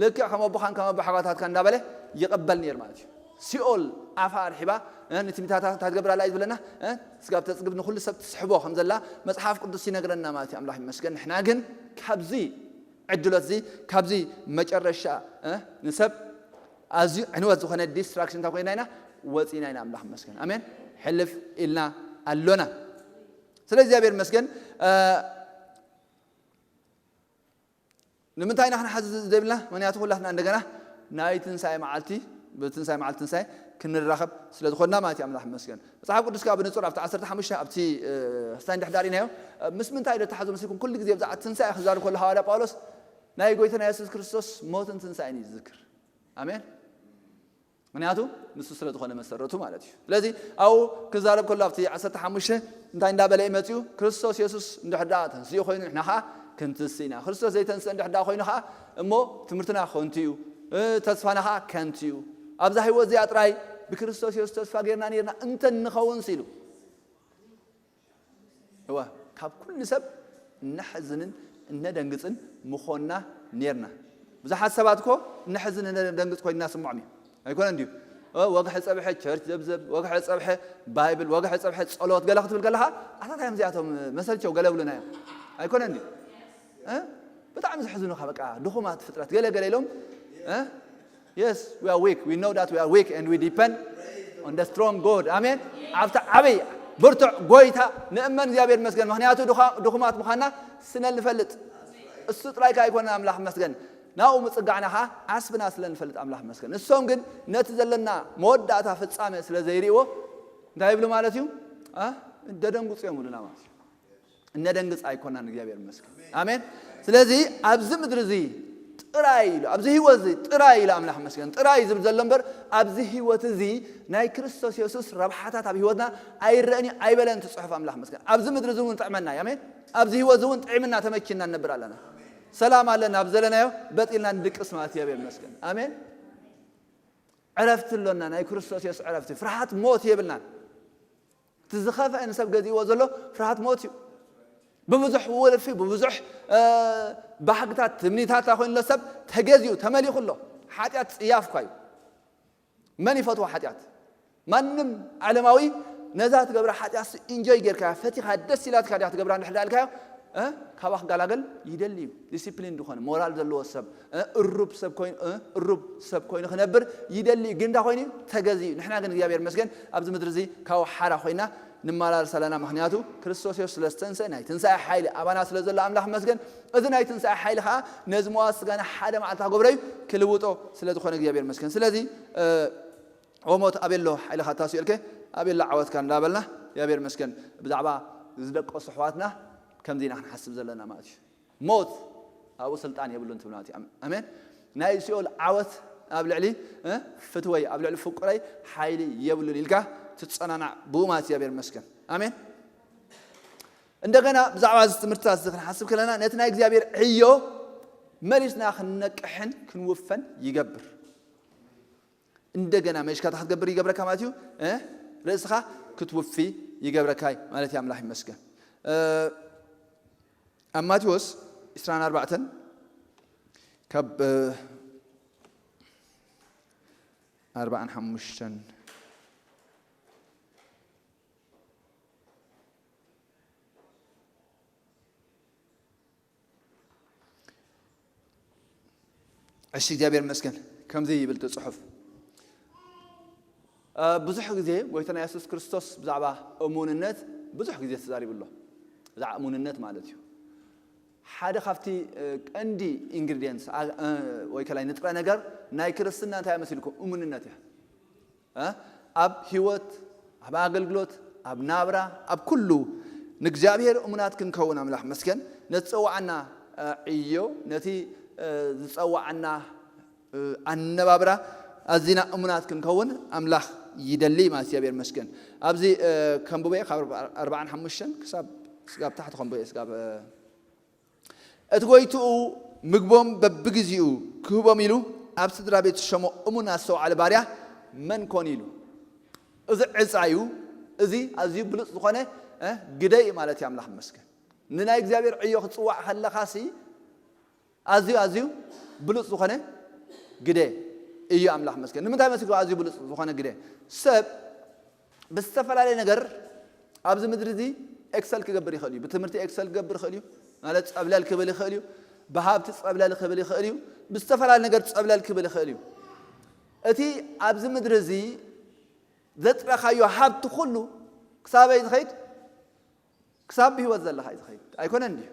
ልክዕ ከም ኣቦኻን ከም ኣቦሓጎታትካ እንዳበለ ይቕበል ነይሩ ማለት እዩ። ሲኦል ኣፋ ኣርሒባ፣ እ፣ ንትምኒታታ እንታይ ትገብር ኣላ እዩ ዝብለና? እ? ስጋብ ተጽግብ ንኹሉ ሰብ ትስሕቦ ከም ዘላ መጽሓፍ ቅዱስ ይነግረና ማለት እዩ። ኣምላኽ ይመስገን። ንሕና ግን ካብዚ ዕድሎት እዚ፣ ካብዚ መጨረሻ፣ እ፣ ንሰብ ኣዝዩ ዕንወት ዝኾነ ዲስትራክሽን እንታይ ኮይና ኢና? ወጺና ኢና። ኣምላኽ ይመስገን። ኣሜን። ሕልፍ ኢልና ኣሎና። ስለ እግዚኣብሔር ይመስገን። እ፣ ንምንታይ ኢና ክንሓዝ ዘይብልና? ምክንያቱ ኩላትና እንደገና ናይ ትንሳኤ መዓልቲ፣ ብትንሳኤ መዓልቲ ትንሳኤ ክንራኸብ ስለ ዝኾንና ማለት እዩ። ኣምላኽ ይመስገን። መጽሓፍ ቅዱስ ከኣ ብንጹር ኣብቲ ዓሰርተ ሓሙሽተ ኣብቲ፣ እ፣ ስታይ እንድሕዳር ኢናዮ፣ እ፣ ምስ ምንታይ ዶ ተሓዞ መሲልኩም? ኩሉ ግዜ ብዛዕባ ትንሳኤ ክዛረብ ከሎ ሃዋርያ ጳውሎስ ናይ ጎይታና የሱስ ክርስቶስ ሞትን ትንሳኤን እዩ ዝዝክር። ኣሜን። ምክንያቱ ንሱ ስለ ዝኾነ መሰረቱ ማለት እዩ። ስለዚ ኣብኡ ክዛረብ ከሎ ኣብቲ ዓሰርተ ሓሙሽተ እንታይ እንዳበለ እዩ መጺኡ? ክርስቶስ የሱስ እንድሕር ደኣ ተንስኡ ኮይኑ ንሕና ኸኣ ክንትንስእ ኢና። ክርስቶስ ዘይተንስእ እንድሕር ደኣ ኮይኑ ኸኣ እሞ ትምህርትና ከንቱ እዩ፣ እ፣ ተስፋና ኸኣ ከንቱ እዩ። ኣብዛ ህይወት እዚኣ ጥራይ ብክርስቶስ የሱስ ተስፋ ጌርና ኔርና እንተ ንኸውን ሲሉ እወ፣ ካብ ኩሉ ሰብ እነሕዝንን እነደንግጽን ምኾንና ኔርና። ብዙሓት ሰባት እኮ እነሕዝን እነደንግጽ ኮይንና ስምዖም እዩ። ኣይኮነን ድዩ? እ፣ ወግሐ ጸብሐ ቸርች ዘብዘብ፣ ወግሐ ጸብሐ ባይብል፣ ወግሐ ጸብሐ ጸሎት ገለ ክትብል ከለኻ፣ ኣታ እንታይ እዮም እዚኣቶም መሰልቸው ገለ ብሉና እዮም። ኣይኮነን ድዩ? እ? ብጣዕሚ ዘሕዝኑኻ በቃ ድኹማት ፍጥረት ገለ ገለ ኢሎም፣ እ? Yes, we are weak. We know that we are weak and we depend on the strong God. ኣሜን። ኣብቲ ዓብይ ብርቱዕ ጎይታ ንእመን እግዚኣብሔር ይመስገን። ምክንያቱ ድኻ- ድኹማት ምዃንና ስለ ንፈልጥ። እሱ ጥራይ ከኣ ኣይኮነን ኣምላኽ ይመስገን። ናብኡ ምጽጋዕና ኸኣ ዓስብና ስለ ንፈልጥ ኣምላኽ ይመስገን። ንሶም ግን ነቲ ዘለና መወዳእታ ፍጻሜ ስለ ዘይርእይዎ እንታይ ይብሉ ማለት እዩ? እ? ደደንጉጽ እዮም ይብሉና ማለት እዩ። እነደንግጽ ኣይኮናን። እግዚኣብሔር ይመስገን። ኣሜን። ስለዚ ኣብዚ ምድሪ እዚ ጥራይ ኢሉ፣ ኣብዚ ህይወት እዚ ጥራይ ኢሉ ኣምላኽ ይመስገን። ጥራይ ዝብል ዘሎ እምበር ኣብዚ ህይወት እዚ ናይ ክርስቶስ የሱስ ረብሓታት ኣብ ህይወትና ኣይረአን እዩ ኣይበለን እቲ ጽሑፍ። ኣምላኽ ይመስገን። ኣብዚ ምድሪ እዚ እውን ጥዕመና እዩ። ኣሜን። ኣብዚ ህይወት እዚ እውን ጥዕምና ተመኪና ንነብር ኣለና። ሰላም ኣለና። ኣብ ዘለናዮ በጥ ኢልና ንድቅስ ማለት እዩ። እግዚኣብሔር ይመስገን። ኣሜን። ዕረፍቲ ኣሎና። ናይ ክርስቶስ የሱስ ዕረፍቲ። ፍርሃት ሞት የብልናን። እቲ ዝኸፍአ ንሰብ ገዚእዎ ዘሎ ፍርሃት ሞት እዩ። ብብዙሕ ወልፊ፣ ብብዙሕ፣ እ፣ ባህግታት፣ ትምኒታት ኮይኑ ዘሎ ሰብ ተገዚኡ፣ ተመሊኹ ኣሎ። ሓጢኣት ጽያፍ እኳ እዩ። መን ይፈትዎ ሓጢኣት? ማንም ዓለማዊ ነዛ ትገብራ ሓጢኣት ኢንጆይ ጌርካ ፈቲኻ ደስ ኢላትካ ድያ ትገብራ እንድሕር ዳልካዮ፣ እ፣ ካባኽ ጋላገል ይደሊ እዩ። ዲሲፕሊን ዝኾነ ሞራል ዘለዎ ሰብ፣ እ፣ እሩብ ሰብ ኮይኑ፣ እ፣ እሩብ ሰብ ኮይኑ ክነብር ይደሊ እዩ። ግን እንታይ ኮይኑ እዩ? ተገዚ እዩ። ንሕና ግን እግዚኣብሔር መስገን ኣብዚ ምድሪ እዚ ካብ ሓራ ኮይና ንመላለስ ኣለና። ምኽንያቱ ክርስቶስ የሱስ ስለ ዝተንሰ ናይ ትንሳኤ ሓይሊ ኣባና ስለ ዘሎ ኣምላኽ መስገን። እዚ ናይ ትንሳኤ ሓይሊ ከዓ ነዚ መዋስ ስጋና ሓደ መዓልቲ ክገብሮ እዩ፣ ክልውጦ ስለ ዝኾነ እግዚኣብሔር መስገን። ስለዚ፣ እ፣ ኦሞት ኣቤሎ ሓይልኻ ታስኡ ኢልከ ኣቤሎ ዓወትካ እንዳበልና እግዚኣብሔር መስገን። ብዛዕባ ዝደቀሱ ኣሕዋትና ከምዚ ኢና ክንሓስብ ዘለና ማለት እዩ። ሞት ኣብኡ ስልጣን የብሉን ትብል ማለት እዩ። ኣሜን። ናይ ሲኦል ዓወት ኣብ ልዕሊ፣ እ፣ ፍትወይ፣ ኣብ ልዕሊ ፍቁረይ ሓይሊ የብሉን ኢልካ ትጸናናዕ ብኡ ማለት እግዚኣብሔር መስገን። ኣሜን። እንደገና ብዛዕባ እዚ ትምህርትታት እዚ ክንሓስብ ከለና ነቲ ናይ እግዚኣብሔር ዕዮ መሊስና ክንነቅሕን ክንውፈን ይገብር። እንደገና መሽካታ ክትገብር ይገብረካ ማለት እዩ። እ፣ ርእስኻ ክትውፊ ይገብረካ ማለት እዩ። ኣምላኽ ይመስገን። እ፣ ኣብ ማቴዎስ ዕስራን ኣርባዕተን ካብ፣ እ፣ ኣርባዓን ሓሙሽተን እሺ፣ እግዚኣብሔር ይመስገን። ከምዚ ይብል እቲ ጽሑፍ። እ፣ ብዙሕ ግዜ ጎይታና የሱስ ክርስቶስ ብዛዕባ እሙንነት ብዙሕ ግዜ ተዛሪቡ ኣሎ። ብዛዕባ እሙንነት ማለት እዩ። ሓደ ካብቲ፣ እ፣ ቀንዲ ኢንግሪዲየንትስ፣ ኣ-፣ እ፣ ወይ ከላይ ንጥረ ነገር ናይ ክርስትና እንታይ መሲልኩም? እሙንነት እያ። እ? ኣብ ህይወት፣ ኣብ ኣገልግሎት፣ ኣብ ናብራ፣ ኣብ ኩሉ ንእግዚኣብሔር እሙናት ክንከውን ኣምላኽ መስገን። ነቲ ዝጸዋዓና፣ እ፣ ዕዮ፣ ነቲ፣ እ፣ ዝጸዋዓና፣ እ፣ ኣነባብራ ኣዚና እሙናት ክንከውን ኣምላኽ ይደሊ ማለት እግዚኣብሔር መስገን። ኣብዚ፣ እ፣ ከንብበየ ካብ ኣርባዓን ሓሙሽተን ክሳብ፣ ስጋብ ታሕቲ ከንብበየ ስጋብ፣ እ፣ እቲ ጎይትኡ ምግቦም በብግዜኡ ክህቦም ኢሉ ኣብ ስድራ ቤት ዝሸሞ እሙን ኣስተውዓሊ ባርያ መን ኮን ኢሉ። እዚ ዕፃ እዩ። እዚ ኣዝዩ ብሉፅ ዝኾነ፣ እ፣ ግደ እዩ ማለት እዩ። ኣምላኽ ይመስገን። ንናይ እግዚኣብሔር ዕዮ ክትፅዋዕ ከለኻሲ ኣዝዩ፣ ኣዝዩ ብሉፅ ዝኾነ ግደ እዩ። ኣምላኽ ይመስገን። ንምንታይ መሲልኩም ኣዝዩ ብሉፅ ዝኾነ ግደ? ሰብ ብዝተፈላለየ ነገር ኣብዚ ምድሪ እዚ ኤክሰል ክገብር ይኽእል እዩ። ብትምህርቲ ኤክሰል ክገብር ይኽእል እዩ፣ ማለት ጸብለል ክብል ይኽእል እዩ። ብሃብቲ ጸብለል ክብል ይኽእል እዩ። ብዝተፈላለየ ነገር ጸብለል ክብል ይኽእል እዩ። እቲ ኣብዚ ምድሪ እዚ ዘጥረኻዮ ሃብቲ ኩሉ ክሳበይ ዝኸይድ? ክሳብ ብህይወት ዘለኻ እዩ ዝኸይድ። ኣይኮነን ድዩ?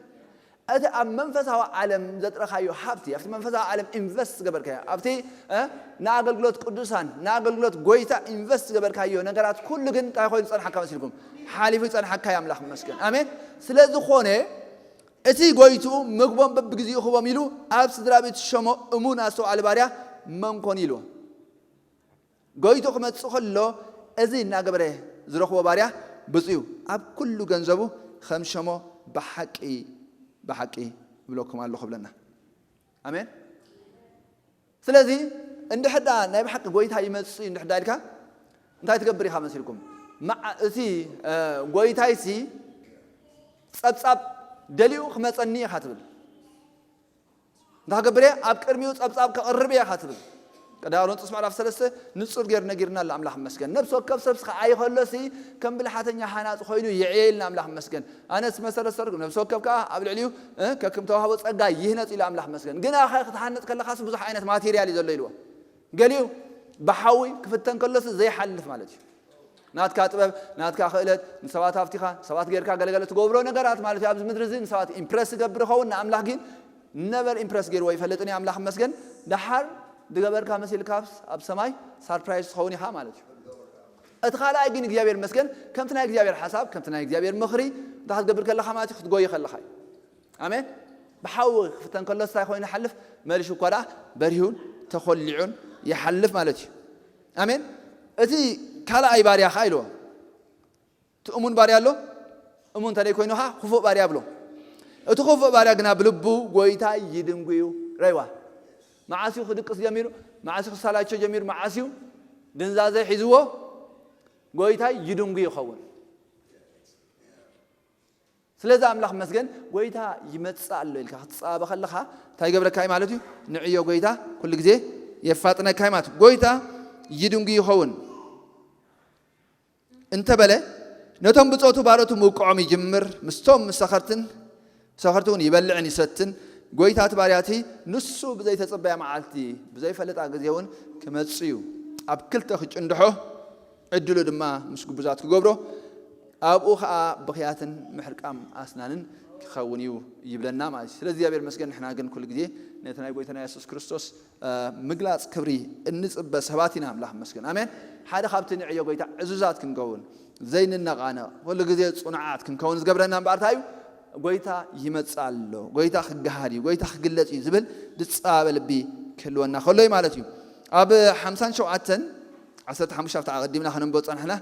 እቲ ኣብ መንፈሳዊ ዓለም ዘጥረኻዮ ሃብቲ፣ ኣብቲ መንፈሳዊ ዓለም ኢንቨስት ዝገበርካዮ፣ ኣብቲ፣ እ፣ ንኣገልግሎት ቅዱሳን፣ ንኣገልግሎት ጎይታ ኢንቨስት ዝገበርካዮ ነገራት ኩሉ ግን እንታይ ኮይኑ ይጸንሓካ መሲልኩም? ሓሊፉ ይጸንሓካ እዩ። ኣምላኽ ይመስገን። ኣሜን። ስለ ዝኾነ እቲ ጎይትኡ ምግቦም በብግዜኡ ክቦም ኢሉ ኣብ ስድራ ቤት ዝሸሞ እሙን ኣስተውዓሊ ባርያ መን ኮን ኢልዎ? ጎይቱ ክመጽእ ከሎ እዚ እናገበረ ዝረኽቦ ባርያ ብፁዕ እዩ። ኣብ ኩሉ ገንዘቡ ከም ሸሞ ብሓቂ፣ ብሓቂ እብለኩም ኣለኹ ብለና። ኣሜን። ስለዚ እንድሕር ደኣ ናይ ብሓቂ ጎይታ ይመጽእ እዩ እንድሕር ደኣ ኢልካ እንታይ ትገብር ኢኻ መሲልኩም? መዓ-፣ እቲ፣ እ፣ ጎይታይሲ ጸብጻብ ደልዩ ክመጸኒ ኢኻ ትብል። እንታይ ክገብር እየ? ኣብ ቅድሚኡ ጸብጻብ ከቕርብ እየ ኢኻ ትብል። ቀዳማይ ቆሮንጦስ ምዕራፍ ሰለስተ ንጹር ገይሩ ነጊርና ኣሎ። ኣምላኽ ይመስገን። ነፍሲ ወከፍ ሰብ ከዓዪ ከሎሲ ከም ብልሓተኛ ሃናጺ ኮይኑ ይዕየ ኢልና ኣምላኽ ይመስገን። ኣነስ መሰረት ሰርኩ፣ ነፍሲ ወከፍ ከኣ ኣብ ልዕሊኡ፣ እ፣ ከክም ተዋህቦ ጸጋ ይህነጽ ኢሉ ኣምላኽ ይመስገን። ግን ኣኸ ክትሃንጽ ከለኻስ ብዙሕ ዓይነት ማቴርያል እዩ ዘሎ ኢልዎ። ገሊኡ ብሓዊ ክፍተን ከሎሲ ዘይሓልፍ ማለት እዩ። ናትካ ጥበብ፣ ናትካ ክእለት፣ ንሰባት ሃፍቲኻ፣ ሰባት ጌርካ ገለገለ ትገብሮ ነገራት ማለት እዩ። ኣብዚ ምድሪ እዚ ንሰባት ኢምፕረስ ዝገብር ይኸውን፣ ንኣምላኽ ግን ነቨር ኢምፕረስ ገይርዎ ኣይፈልጥን እዩ። ኣምላኽ ይመስገን። ደሓር ዝገበርካ መሲልካስ ኣብ ሰማይ ሳርፕራይዝ ትኸውን ኢኻ ማለት እዩ። እቲ ካልኣይ ግን እግዚኣብሔር ይመስገን፣ ከምቲ ናይ እግዚኣብሔር ሓሳብ፣ ከምቲ ናይ እግዚኣብሔር ምኽሪ እንታይ ክትገብር ከለኻ ማለት እዩ፣ ክትጎይ ከለኻ እዩ። ኣሜን። ብሓዊ ክፍተን ከሎ እንታይ ኮይኑ ይሓልፍ? መሊሹ እኳ ደኣ በሪሁን ተኾሊዑን ይሓልፍ ማለት እዩ። ኣሜን። እቲ ካልኣይ ባርያ ኸዓ ኢልዎ፣ እቲ እሙን ባርያ ኣሎ፣ እሙን እንተደይ ኮይኑ ኸዓ ክፉእ ባርያ ብሎ። እቲ ክፉእ ባርያ ግና ብልቡ ጎይታ ይድንጉ እዩ። ረይዋ፣ መዓስ እዩ ክድቅስ ጀሚሩ? መዓስ እዩ ክሰላቾ ጀሚሩ? መዓስ እዩ ድንዛዘ ሒዝዎ? ጎይታ ይድንጉ ይኸውን። ስለዚ ኣምላኽ መስገን፣ ጎይታ ይመጽእ ኣሎ ኢልካ ክትጸባበ ከለኻ እንታይ ይገብረካ እዩ ማለት እዩ? ንዕዮ ጎይታ ኩሉ ግዜ የፋጥነካ እዩ ማለት እዩ። ጎይታ ይድንጉ ይኸውን። እንተበለ፣ ነቶም ብጾቱ ባሮቱ ምውቅዖም ይጅምር፣ ምስቶም ምስ ሰኸርትን ሰኸርቲ እውን ይበልዕን ይሰትን። ጎይታ እቲ ባርያ እቲ ንሱ ብዘይተጸበያ መዓልቲ፣ ብዘይፈለጣ ግዜ እውን ክመጽእ እዩ። ኣብ ክልተ ክጭንድሖ፣ ዕድሉ ድማ ምስ ግቡዛት ክገብሮ፣ ኣብኡ ኸኣ ብኽያትን ምሕርቃም ኣስናንን ክኸውን እዩ ይብለና ማለት እዩ። ስለዚ እግዚኣብሔር ይመስገን፣ ንሕና ግን ኩሉ ግዜ ነቲ ናይ ጎይታና የሱስ ክርስቶስ ምግላጽ ክብሪ እንጽበ ሰባት ኢና። ኣምላኽ ይመስገን። ኣሜን። ሓደ ካብቲ ንዕዮ ጎይታ ዕዙዛት ክንከውን፣ ዘይንነቓነቕ፣ ኩሉ ግዜ ጽኑዓት ክንከውን ዝገብረና እምበኣር እንታይ እዩ? ጎይታ ይመጽእ ኣሎ፣ ጎይታ ክገሃድ እዩ፣ ጎይታ ክግለጽ እዩ ዝብል ዝጻበ ልቢ ክህልወና ከሎ እዩ ማለት እዩ። ኣብ ሓምሳን ሸውዓተን ዓሰርተ ሓሙሽተ ኣብቲ ኣቐዲምና ከነንብቦ ጸናሕና።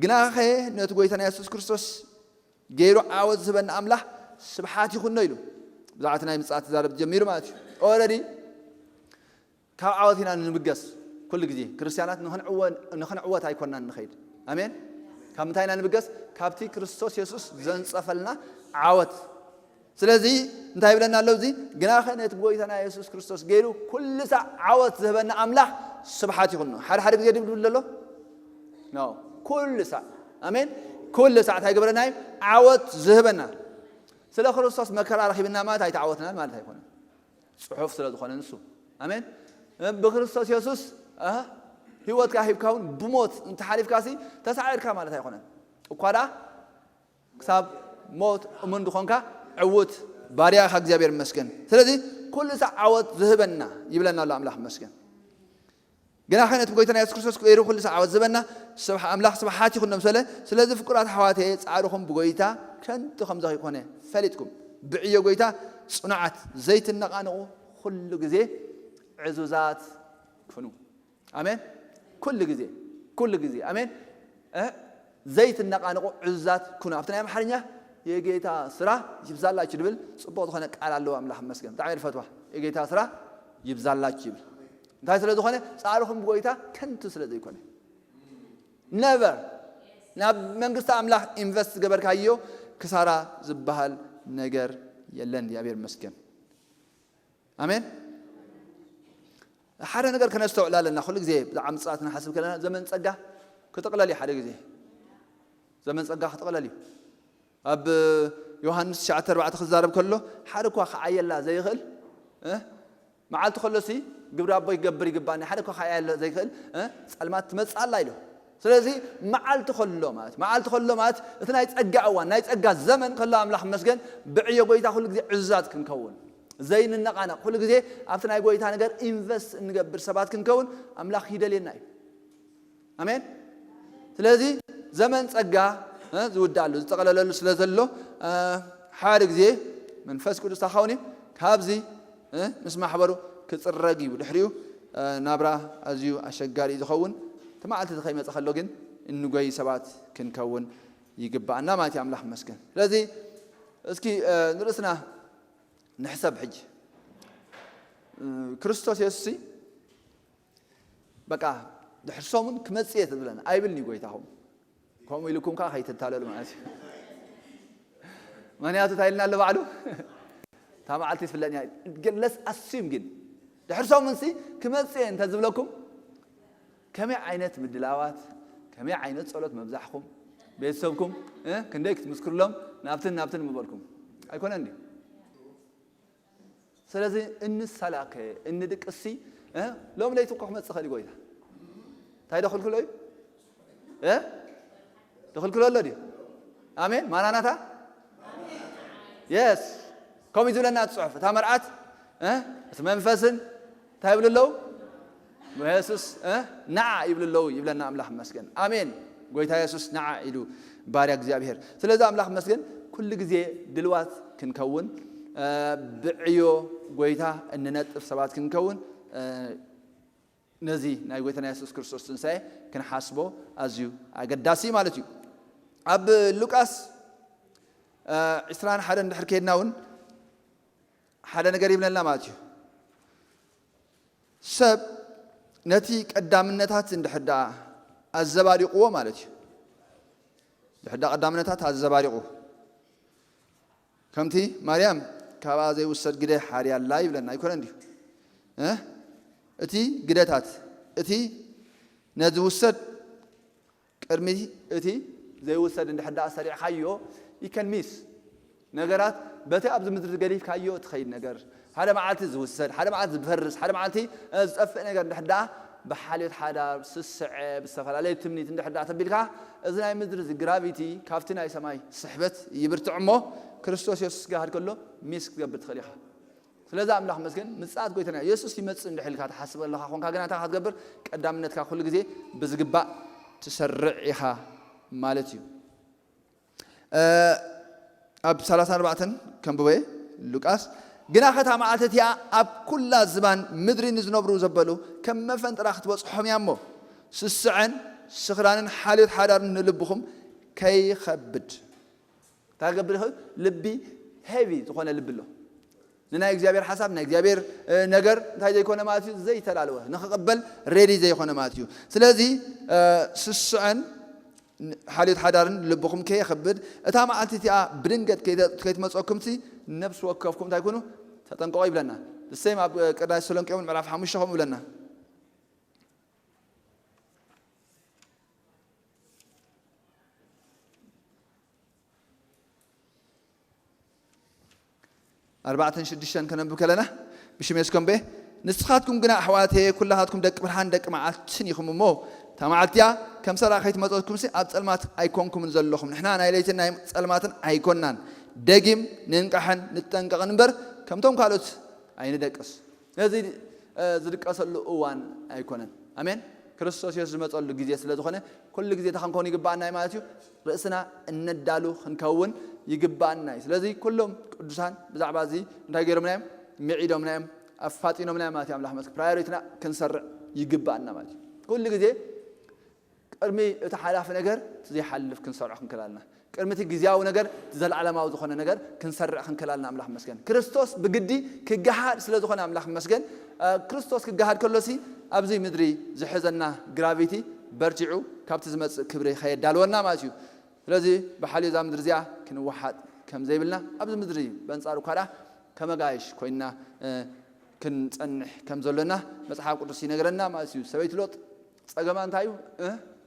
ግናኸ ነቲ ጎይታና የሱስ ክርስቶስ ገይሩ ዓወት ዝህበና ኣምላኽ ስብሓት ይኹኖ ኢሉ። ብዛዕባ እቲ ናይ ምጽኣት ዝዛረብ ጀሚሩ ማለት እዩ። ኦረዲ ካብ ዓወት ኢና ንብገስ። ኩሉ ግዜ ክርስትያናት ንኽንዕወ-፣ ንኽንዕወት ኣይኮናን ንኸይድ። ኣሜን። ካብ ምንታይ ኢና ንብገስ? ካብቲ ክርስቶስ የሱስ ዘንጸፈልና ዓወት። ስለዚ እንታይ ይብለና ኣሎ እዚ? ግናኸ ነቲ ጎይታና የሱስ ክርስቶስ ገይሩ ኩሉ ሳዕ ዓወት ዝህበና ኣምላኽ ስብሓት ይኹኖ። ሓደ ሓደ ግዜ ድብድብ ኣሎ? ኖ። ኩሉ ሳዕ። ኣሜን። ኩሉ ሳዕ እንታይ ገበረና እዩ? ዓወት ዝህበና። ስለ ክርስቶስ መከራ ረኺብና ማለት ኣይተዓወትናን ማለት ኣይኮነን። ጽሑፍ ስለ ዝኾነ ንሱ። ኣሜን። ብክርስቶስ የሱስ፣ እ፣ ህይወትካ ሂብካ እውን ብሞት እንተሓሊፍካ ሲ ተሳዒርካ ማለት ኣይኮነን። እኳ ደኣ ክሳብ ሞት እሙን ዝኾንካ ዕዉት ባርያ ኢኻ፣ እግዚኣብሔር ይመስገን። ስለዚ ኩሉ ሳዕ ዓወት ዝህበና ይብለና ኣሎ ኣምላኽ ይመስገን። ግናኸ ነቲ ጎይታና የሱስ ክርስቶስ ገይሩ ኩሉ ሳዕ ዓወት ዝህበና ስብሓ-፣ ኣምላኽ ስብሓት ይኹኖ ምስ በለ፣ ስለዚ ፍቁራት ኣሕዋተየ ጻዕርኹም ብጎይታ ከንቱ ከም ዘይኮነ ፈሊጥኩም፣ ብዕዮ ጎይታ ጽኑዓት ዘይትነቓነቑ፣ ኩሉ ግዜ ዕዙዛት ኩኑ። ኣሜን። ኩሉ ግዜ፣ ኩሉ ግዜ። ኣሜን። እ፣ ዘይትነቓነቑ ዕዙዛት ኩኑ። ኣብቲ ናይ ኣምሓርኛ የጌታ ስራ ይብዛላችሁ ድብል ጽቡቕ ዝኾነ ቃል ኣለዎ። ኣምላኽ ይመስገን። ብጣዕሚ እየ ዝፈትዋ። የጌታ ስራ ይብዛላችሁ ይብል። እንታይ ስለ ዝኾነ? ጻዕርኹም ብጎይታ ከንቱ ስለ ዘይኮነ። ነቨር። ናብ መንግስቲ ኣምላኽ ኢንቨስት ዝገበርካዮ ክሳራ ዝበሃል ነገር የለን። እግዚኣብሔር ይመስገን። ኣሜን። ሓደ ነገር ከነስተውዕል ኣለና። ኩሉ ግዜ ብዛዕባ ምጽኣት ንሓስብ ከለና ዘመን ጸጋ ክጥቕለል እዩ። ሓደ ግዜ ዘመን ጸጋ ክጥቕለል እዩ። ኣብ ዮሃንስ ትሽዓተ ኣርባዕተ ክዛረብ ከሎ፣ ሓደ እኳ ክዓየላ ዘይኽእል፣ እ፣ መዓልቲ ከሎሲ ግብሪ ኣቦይ ክገብር ይግባኒ፣ ሓደ እኳ ክዓየላ ዘይኽእል፣ እ፣ ጸልማት ትመጽእ ኣላ ኢሉ። ስለዚ መዓልቲ ከሎ ማለት፣ መዓልቲ ከሎ ማለት እቲ ናይ ጸጋ እዋን፣ ናይ ጸጋ ዘመን ከሎ ኣምላኽ ይመስገን፣ ብዕዮ ጎይታ ኩሉ ግዜ ዕዙዛት ክንከውን፣ ዘይንነቓነቕ፣ ኩሉ ግዜ ኣብቲ ናይ ጎይታ ነገር ኢንቨስት እንገብር ሰባት ክንከውን ኣምላኽ ይደልየና እዩ። ኣሜን። ስለዚ ዘመን ጸጋ፣ እ፣ ዝውዳኣሉ፣ ዝጠቐለለሉ ስለ ዘሎ፣ እ፣ ሓደ ግዜ መንፈስ ቅዱስ ታኸውን እዩ። ካብዚ፣ እ፣ ምስ ማሕበሩ ክጽረግ እዩ። ድሕሪኡ፣ እ፣ ናብራ ኣዝዩ ኣሸጋሪ እዩ ዝኸውን። እቲ መዓልቲ እዚ ከይመጸ ከሎ ግን እንጎይ ሰባት ክንከውን ይግባኣና ማለት እዩ። ኣምላኽ ይመስገን። ስለዚ እስኪ፣ እ፣ ንርእስና ንሕሰብ ሕጂ። እ፣ ክርስቶስ የሱስ በቃ ድሕሪ ሰሙን ክመጽእ እየ ትብለና ኣይብልን እዩ ጎይታኹም። ከምኡ ኢልኩም ከዓ ከይትታለሉ ማለት እዩ። ምኽንያቱ እንታይ ኢልና ኣሎ ባዕሉ? እታ መዓልቲ ትፍለጥ እያ። ለስ ኣስዩም ግን ድሕሪ ሰሙንሲ ክመጽእ እየ እንተዝብለኩም ከመይ ዓይነት ምድላዋት፣ ከመይ ዓይነት ጸሎት መብዛሕኩም፣ ቤተሰብኩም፣ እ፣ ክንደይ ክትምስክርሎም ናብትን ናብትን ምበልኩም ኣይኮነን ድዩ? ስለዚ እንሰላከ፣ እንድቅሲ፣ እ፣ ሎም ለይቲ እኮ ክመጽእ ኽእል እዩ ጎይታ። እንታይ ዶ ክልክሎ እዩ? እ? ዶ ክልክሎ ኣሎ ድዩ? ኣሜን። ማራናታ። የስ። ከምኡ እዩ ዝብለና እቲ ጽሑፍ። እታ መርዓት፣ እ፣ እቲ መንፈስን እንታይ ይብሉ ኣለዉ? የሱስ፣ እ፣ ንዓ ይብሉ ኣለዉ ይብለና ኣምላኽ ይመስገን። ኣሜን። ጎይታ የሱስ ንዓ ኢሉ ባርያ እግዚኣብሔር። ስለዚ ኣምላኽ ይመስገን ኩሉ ግዜ ድልዋት ክንከውን፣ እ፣ ብዕዮ ጎይታ እንነጥፍ ሰባት ክንከውን፣ እ፣ ነዚ ናይ ጎይታና የሱስ ክርስቶስ ትንሳኤ ክንሓስቦ ኣዝዩ ኣገዳሲ ማለት እዩ። ኣብ ሉቃስ፣ እ፣ ዕስራን ሓደን እንድሕር ከይድና እውን ሓደ ነገር ይብለና ማለት እዩ። ሰብ ነቲ ቀዳምነታት እንድሕር ደኣ ኣዘባሪቕዎ ማለት እዩ። እንድሕር ደኣ ቀዳምነታት ኣዘባሪቑ፣ ከምቲ ማርያም ካብኣ ዘይውሰድ ግደ ሓርያ ኣላ ይብለና ኣይኮነን ድዩ? እ? እቲ ግደታት፣ እቲ ነዚ ውሰድ ቅድሚ እቲ ዘይውሰድ እንድሕር ደኣ ሰሪዕካዮ፣ you can miss ነገራት። በቲ ኣብዚ ምድሪ ገዲፍካዮ እትኸይድ ነገር፣ ሓደ መዓልቲ ዝውሰድ፣ ሓደ መዓልቲ ዝፈርስ፣ ሓደ መዓልቲ ዝጠፍእ ነገር እንድሕር ደኣ ብሓልዮት ሓዳር፣ ስስዐ፣ ብዝተፈላለየ ትምኒት እንድሕር ደኣ ተቢልካ፣ እዚ ናይ ምድሪ እዚ ግራቪቲ ካብቲ ናይ ሰማይ ስሕበት ይብርትዕ እሞ፣ ክርስቶስ የሱስ ክገሃድ ከሎ ሚስ ክትገብር ትኽእል ኢኻ። ስለዚ ኣምላኽ መስገን ምጽኣት ጎይታና የሱስ ይመጽእ እንድሕር ኢልካ ትሓስብ ኣለኻ ኾንካ፣ ግና እንታይ ክትገብር፣ ቀዳምነትካ ኩሉ ግዜ ብዝግባእ ትሰርዕ ኢኻ ማለት እዩ። ኣብ ሰላሳን ኣርባዕተን ከንብቦ እየ። ሉቃስ፣ ግና ከታ መዓልቲ እቲኣ ኣብ ኩላ ዝባን ምድሪ ንዝነብሩ ዘበሉ ከም መፈንጥራ ክትበጽሖም እያ እሞ፣ ስስዐን ስኽራንን ሓልዮት ሓዳርን ንልብኹም ከይኸብድ። እንታይ ክገብር ይኽእል? ልቢ፣ ሄቪ ዝኾነ ልቢ ኣሎ። ንናይ እግዚኣብሔር ሓሳብ፣ ናይ እግዚኣብሔር ነገር እንታይ ዘይኮነ ማለት እዩ? ዘይተላለወ፣ ንኽቕበል ሬዲ ዘይኮነ ማለት እዩ። ስለዚ ስስዐን ሓልዮት ሓዳርን ልብኹም ከየኸብድ፣ እታ መዓልቲ እቲኣ ብድንገት ከይትመፀኩምሲ፣ ነብሲ ወከፍኩም እንታይ ኩኑ? ተጠንቀቑ ይብለና። ንሰይም ኣብ ቀዳይ ተሰሎንቄ እውን ምዕራፍ ሓሙሽተ ከምኡ ይብለና። ኣርባዕተን ሽዱሽተን ከነንብብ ከለና፣ ብሽሜ እስከምቤ፣ ንስኻትኩም ግና ኣሕዋተየ ኩላኻትኩም ደቂ ብርሃን ደቂ መዓልትን ኢኹም እሞ፣ እታ መዓልቲ እያ ከም ሰራቕ ከይትመጸትኩምሲ ኣብ ጸልማት ኣይኮንኩምን ዘለኹም። ንሕና ናይ ለይትን ናይ ጸልማትን ኣይኮንናን። ደጊም ንንቃሕን ንጠንቀቕን እምበር፣ ከምቶም ካልኦት ኣይንደቅስ። ነዚ ዝድቀሰሉ እዋን ኣይኮነን። ኣሜን። ክርስቶስ የሱስ ዝመፀሉ ግዜ ስለ ዝኾነ ኩሉ ግዜ እንታይ ክንከውን ይግባኣና እዩ ማለት እዩ? ርእስና እነዳሉ ክንከውን ይግባኣና እዩ። ስለዚ ኩሎም ቅዱሳን ብዛዕባ እዚ እንታይ ገይሮምና እዮም? ምዒዶምና እዮም፣ ኣፋጢኖምና እዮም ማለት እዩ። ኣምላኽ መስክ ፕራዮሪትና ክንሰርዕ ይግባኣና ማለት እዩ። ኩሉ ግዜ ቅድሚ እቲ ሓላፊ ነገር እቲ ዘይሓልፍ ክንሰርዖ ክንክላልና ቅድሚ እቲ ግዜያዊ ነገር እቲ ዘለዓለማዊ ዝኾነ ነገር ክንሰርዕ ክንክላልና ኣምላኽ መስገን። ክርስቶስ ብግዲ ክገሃድ ስለ ዝኾነ ኣምላኽ መስገን። ክርስቶስ ክገሃድ ከሎሲ ኣብዚ ምድሪ ዝሕዘና ግራቪቲ በርቲዑ ካብቲ ዝመጽእ ክብሪ ከየዳልወና ማለት እዩ። ስለዚ ብሓልዮ እዛ ምድሪ እዚኣ ክንወሓጥ ከም ዘይብልና ኣብዚ ምድሪ በንጻሩ እኳ ደኣ ከመጋይሽ ኮይንና ክንጸንሕ ከም ዘሎና መጽሓፍ ቅዱስ ይነግረና ማለት እዩ። ሰበይቲ ሎጥ ጸገማ እንታይ እዩ?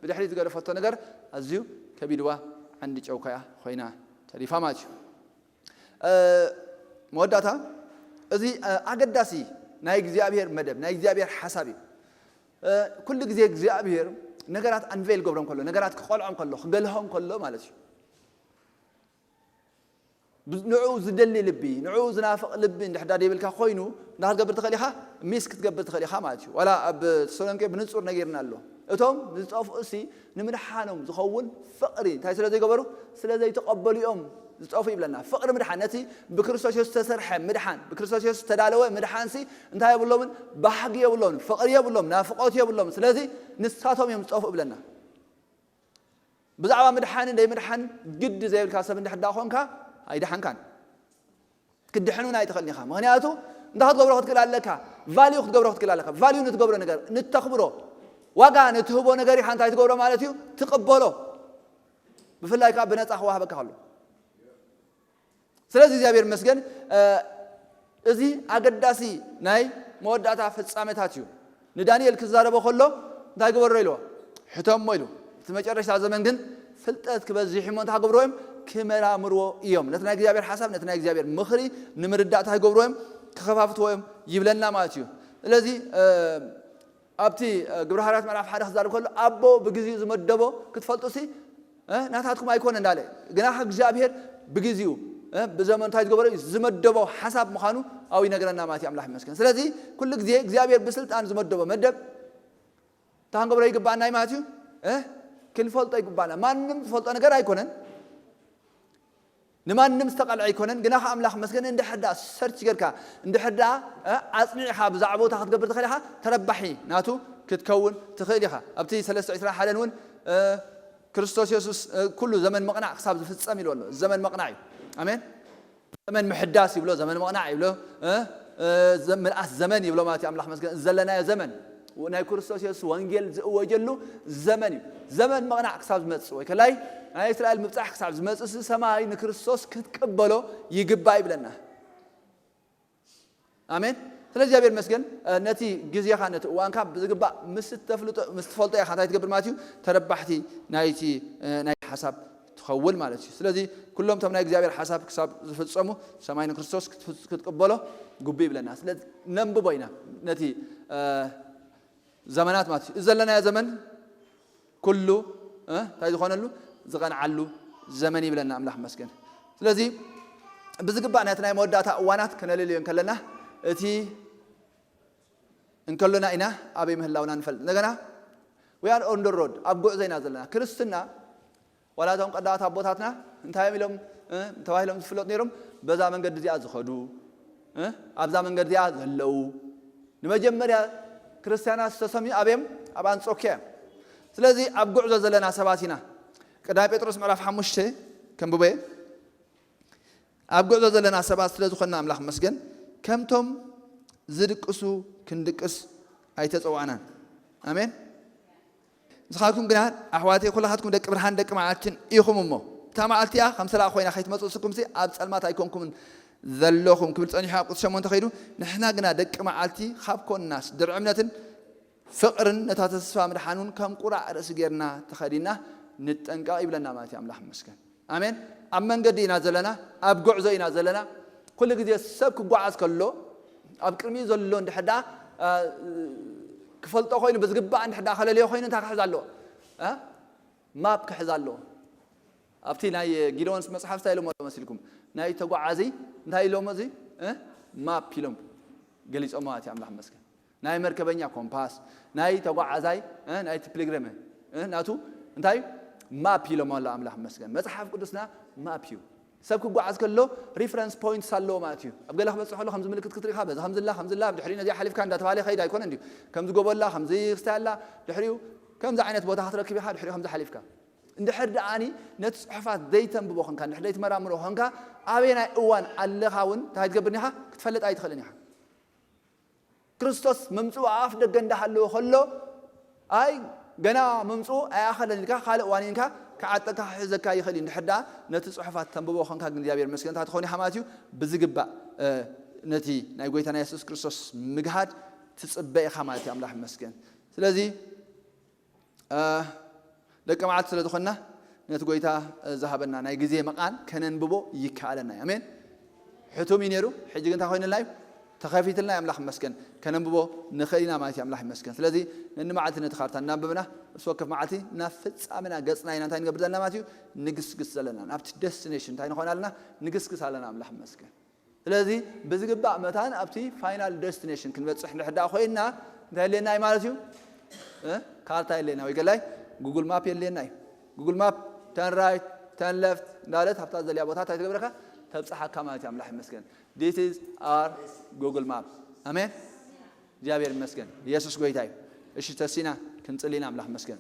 ብድሕሪት ዝገደፈቶ ነገር ኣዝዩ ከቢድዋ ዓንዲ ጨውካያ ኮይና ተሪፋ ማለት እዩ። መወዳእታ እዚ ኣገዳሲ ናይ እግዚኣብሔር መደብ ናይ እግዚኣብሔር ሓሳብ እዩ። ኩሉ ግዜ እግዚኣብሔር ነገራት ኣንቬል ገብሮም ከሎ ነገራት ክቆልዖም ከሎ ክገልሆም ከሎ ማለት እዩ። ንዑ ዝደሊ ልቢ ንዑ ዝናፍቕ ልቢ እንድሕዳ ደይብልካ ኮይኑ እንታይ ክትገብር ትኽእል ኢኻ? ሚስ ክትገብር ትኽእል ኢኻ ማለት እዩ። ዋላ ኣብ ተሰሎንቄ ብንጹር ነጊርና ኣሎ። እቶም ዝጠፍኡ ሲ ንምድሓኖም ዝኸውን ፍቕሪ እንታይ ስለ ዘይገበሩ ስለ ዘይተቐበሉ እዮም ዝጠፍኡ ይብለና። ፍቕሪ ምድሓን ነቲ ብክርስቶስ የሱስ ዝተሰርሐ ምድሓን ብክርስቶስ የሱስ ዝተዳለወ ምድሓን ሲ እንታይ የብሎምን? ባህጊ የብሎምን፣ ፍቕሪ የብሎም፣ ናፍቖት የብሎም። ስለዚ ንሳቶም እዮም ዝጠፍኡ ይብለና። ብዛዕባ ምድሓንን ደይ ምድሓን ግዲ ዘይብልካ ሰብ እንድሕር ዳ ኾንካ ኣይድሓንካን። ክትድሕን እውን ኣይትኽእልን ኢኻ። ምክንያቱ እንታይ ክትገብሮ ክትክእል ኣለካ? ቫልዩ ክትገብሮ ክትክእል ኣለካ። ቫልዩ ንትገብሮ ነገር ንተኽብሮ ዋጋ ንትህቦ ነገር ኢኻ እንታይ ትገብሮ ማለት እዩ? ትቕበሎ። ብፍላይ ከዓ ብነፃ ክዋህበካ ከሎ ስለዚ እግዚኣብሔር መስገን እዚ ኣገዳሲ ናይ መወዳእታ ፍጻሜታት እዩ። ንዳንኤል ክዛረቦ ከሎ እንታይ ግበሮ ኢልዎ? ሕተሞ ኢሉ። እቲ መጨረሽታ ዘመን ግን ፍልጠት ክበዝሕ እሞ እንታይ ክገብርዎ እዮም? ክመራምርዎ እዮም። ነቲ ናይ እግዚኣብሔር ሓሳብ ነቲ ናይ እግዚኣብሔር ምኽሪ ንምርዳእ እንታይ ክገብርዎ እዮም? ክኸፋፍትዎ እዮም ይብለና ማለት እዩ። ስለዚ ኣብቲ ግብረ ሃዋርያት ምዕራፍ ሓደ ክዛረብ ከሎ ኣቦ ብግዜኡ ዝመደቦ ክትፈልጡ ሲ ናታትኩም ኣይኮነ እንዳለ ግና እግዚኣብሔር ብግዜኡ ብዘመኑ እንታይ ዝገበሮ እዩ ዝመደቦ ሓሳብ ምዃኑ ኣብኡ ይነግረና ማለት እዩ። ኣምላኽ ይመስገን። ስለዚ ኩሉ ግዜ እግዚኣብሔር ብስልጣን ዝመደቦ መደብ እንታይ ክንገብሮ ይግባኣና እዩ ማለት እዩ? ክንፈልጦ ይግባኣና። ማንም ዝፈልጦ ነገር ኣይኮነን። ንማንም ዝተቐልዐ ኣይኮነን። ግና ከ ኣምላኽ መስገን እንድሕር ደኣ ሰርች ጌርካ እንድሕር ደኣ ኣጽኒዕኻ ብዛዕባኡ እንታይ ክትገብር ትኽእል ኢኻ? ተረባሒ ናቱ ክትከውን ትኽእል ኢኻ። ኣብቲ ሰለስተ ዕስራ ሓደን እውን ክርስቶስ የሱስ ኩሉ ዘመን ምቕናዕ ክሳብ ዝፍጸም ኢሉ ኣሎ። ዘመን ምቕናዕ እዩ። ኣሜን። ዘመን ምሕዳስ ይብሎ፣ ዘመን ምቕናዕ ይብሎ፣ ምልኣት ዘመን ይብሎ ማለት እዩ። ኣምላኽ መስገን ዘለናዮ ዘመን ናይ ክርስቶስ የሱስ ወንጌል ዝእወጀሉ ዘመን እዩ። ዘመን ምቕናዕ ክሳብ ዝመጽእ ወይ ከላይ ናይ እስራኤል ምብጻሕ ክሳብ ዝመጽእ ሰማይ ንክርስቶስ ክትቅበሎ ይግባእ ይብለና። ኣሜን። ስለ እግዚኣብሔር መስገን ነቲ ግዜኻ ነቲ እዋንካ ብዝግባእ ምስ ትፈልጦ ኢኻ እንታይ ትገብር ማለት እዩ? ተረባሕቲ ናይቲ ናይ ሓሳብ ትኸውን ማለት እዩ። ስለዚ ኩሎም እቶም ናይ እግዚኣብሔር ሓሳብ ክሳብ ዝፍጸሙ ሰማይ ንክርስቶስ ክትፍ- ክትቅበሎ ግቡእ ይብለና። ስለዚ ነንብቦ ኢና ነቲ እ፣ ዘመናት ማለት እዩ። እዚ ዘለናዮ ዘመን ኩሉ እ፣ እንታይ ዝኾነሉ ዝቐንዓሉ ዘመን ይብለና ኣምላኽ መስገን። ስለዚ ብዝግባእ ነቲ ናይ መወዳእታ እዋናት ከነልልዮ እንከለና እቲ እንከሎና ኢና ኣበይ ምህላውና ንፈልጥ። እንደገና we are on the road፣ ኣብ ጉዕዞ ኢና ዘለና። ክርስትና ዋላ እቶም ቀዳማት ኣቦታትና እንታይ እዮም ኢሎም እ፣ ተባሂሎም ዝፍለጡ ነይሮም? በዛ መንገዲ እዚኣ ዝኸዱ እ፣ ኣብዛ መንገዲ እዚኣ ዘለዉ። ንመጀመርያ ክርስትያናት ዝተሰምዩ ኣበዮም ኣብ ኣንጾኪያ እዮም። ስለዚ ኣብ ጉዕዞ ዘለና ሰባት ኢና። ቀዳማይ ጴጥሮስ ምዕራፍ ሓሙሽተ ከንብቦ እየ። ኣብ ጉዕዞ ዘለና ሰባት ስለ ዝኾንና ኣምላኽ መስገን፣ ከምቶም ዝድቅሱ ክንድቅስ ኣይተጸዋዕናን። ኣሜን። ንስኻትኩም ግና ኣሕዋተይ ኩላኻትኩም ደቂ ብርሃን ደቂ መዓልትን ኢኹም እሞ፣ እታ መዓልቲ እያ ከም ሰላእ ኮይና ከይትመጽእ ንስኹምሲ ኣብ ጸልማት ኣይኮንኩምን ዘለኹም ክብል ጸኒሑ ኣብ ቁጽሪ ሸሞንተ ከይዱ፣ ንሕና ግና ደቂ መዓልቲ ካብ ኮንናስ ድርዒ እምነትን ፍቕርን ነታ ተስፋ ምድሓኑን ከም ቁራዕ ርእሲ ጌርና ተኸዲና ንጠንቀቕ ይብለና ማለት እዩ። ኣምላኽ ይመስገን። ኣሜን። ኣብ መንገዲ ኢና ዘለና፣ ኣብ ጉዕዞ ኢና ዘለና። ኩሉ ግዜ ሰብ ክጓዓዝ ከሎ ኣብ ቅድሚኡ ዘሎ እንድሕር ደኣ እ፣ ክፈልጦ ኮይኑ ብዝግባእ እንድሕር ደኣ ከለልዮ ኮይኑ እንታይ ክሕዝ ኣለዎ? እ? ማፕ ክሕዝ ኣለዎ። ኣብቲ ናይ ጊደዎንስ መጽሓፍ እንታይ ኢሎሞ መሲልኩም? ናይ ተጓዓዚ እንታይ ኢሎሞ እዚ እ? ማፕ ኢሎም ገሊጾሞ ማለት እዩ። ኣምላኽ ይመስገን። ናይ መርከበኛ ኮምፓስ፣ ናይ ተጓዓዛይ እ፣ ናይቲ ፒልግሪም እ፣ ናቱ እንታይ ማፕ ኢሎሞ ኣሎ። ኣምላኽ ይመስገን። መጽሓፍ ቅዱስና ማፕ እዩ። ሰብ ክጓዓዝ ከሎ ሪፈረንስ ፖይንትስ ኣለዎ ማለት እዩ። ኣብ ገለ ክበጽሕ ከሎ ከምዚ ምልክት ክትርኢ ኢኻ፣ በዚ ከምዚ ኣላ፣ ከምዚ ኣላ፣ ብድሕሪኡ ነዚኣ ሓሊፍካ እንዳተባህለ ይኸይድ ኣይኮነን ድዩ? ከምዚ ጎቦ ኣላ፣ ከምዚ ክስታይ ኣላ፣ ድሕሪኡ ከምዚ ዓይነት ቦታ ክትረክብ ኢኻ፣ ድሕሪኡ ከምዚ ሓሊፍካ። እንድሕር ደኣኒ ነቲ ጽሑፋት ዘይተንብቦ ኾንካ፣ እንድሕር ዘይትመራምሮ ኾንካ፣ ኣበየናይ እዋን ኣለኻ እውን እንታይ ትገብር ኢኻ? ክትፈልጥ ኣይትኽእልን ኢኻ። ክርስቶስ ምምጽኡ ኣፍ ደገ እንዳሃለወ ከሎ፣ ኣይ ገና ምምጽኡ ኣይኣኸለን ኢልካ ካልእ ዋኒንካ ክዓጠካ ክሕዘካ ይኽእል እዩ። እንድሕር ደኣ ነቲ ጽሑፋት ተንብቦ ኾንካ ግን እግዚኣብሔር ይመስገን እንታይ ትኸውን ኢኻ ማለት እዩ። ብዝግባእ እ፣ ነቲ ናይ ጎይታና የሱስ ክርስቶስ ምግሃድ ትጽበ ኢኻ ማለት እዩ። ኣምላኽ ይመስገን። ስለዚ እ፣ ደቂ መዓልቲ ስለ ዝኾንና ነቲ ጎይታ እ፣ ዝሃበና ናይ ግዜ መቓን ከነንብቦ ይከኣለና እዩ። ኣሜን። ሕቱም እዩ ነይሩ። ሕጂ ግን እንታይ ኮይንልና እዩ? ተኸፊትልና እዩ። ኣምላኽ ይመስገን። ከነንብቦ ንኽእል ኢና ማለት እዩ። ኣምላኽ ይመስገን። ስለዚ ነኒ መዓልቲ ነቲ ካርታ እናንበብና እርስ ወከፍ መዓልቲ ናብ ፍጻሜና ገጽና ኢና እንታይ ንገብር ዘለና ማለት እዩ? ንግስግስ ዘለና። ናብቲ ደስቲኔሽን እንታይ ንኾን ኣለና? ንግስግስ ኣለና። ኣምላኽ ይመስገን። ስለዚ ብዝግባእ መታን ኣብቲ ፋይናል ደስቲኔሽን ክንበጽሕ እንድሕር ደኣ ኮይንና እንታይ የድልየና እዩ ማለት እዩ? እ? ካርታ የድልየና ወይ ገላይ ጉግል ማፕ የድልየና እዩ። ጉግል ማፕ ተን ራይት ተን ለፍት እንዳለት ኣብታ ዘልያ ቦታ እንታይ ትገብረካ? ተብጽሓካ ማለት እዩ። ኣምላኽ ይመስገን። This is our Google map። ኣሜን። እግዚኣብሔር ይመስገን። ኢየሱስ ጎይታ እዩ። እሺ ተሲና ክንጽሊ ኢና። ኣምላኽ ይመስገን።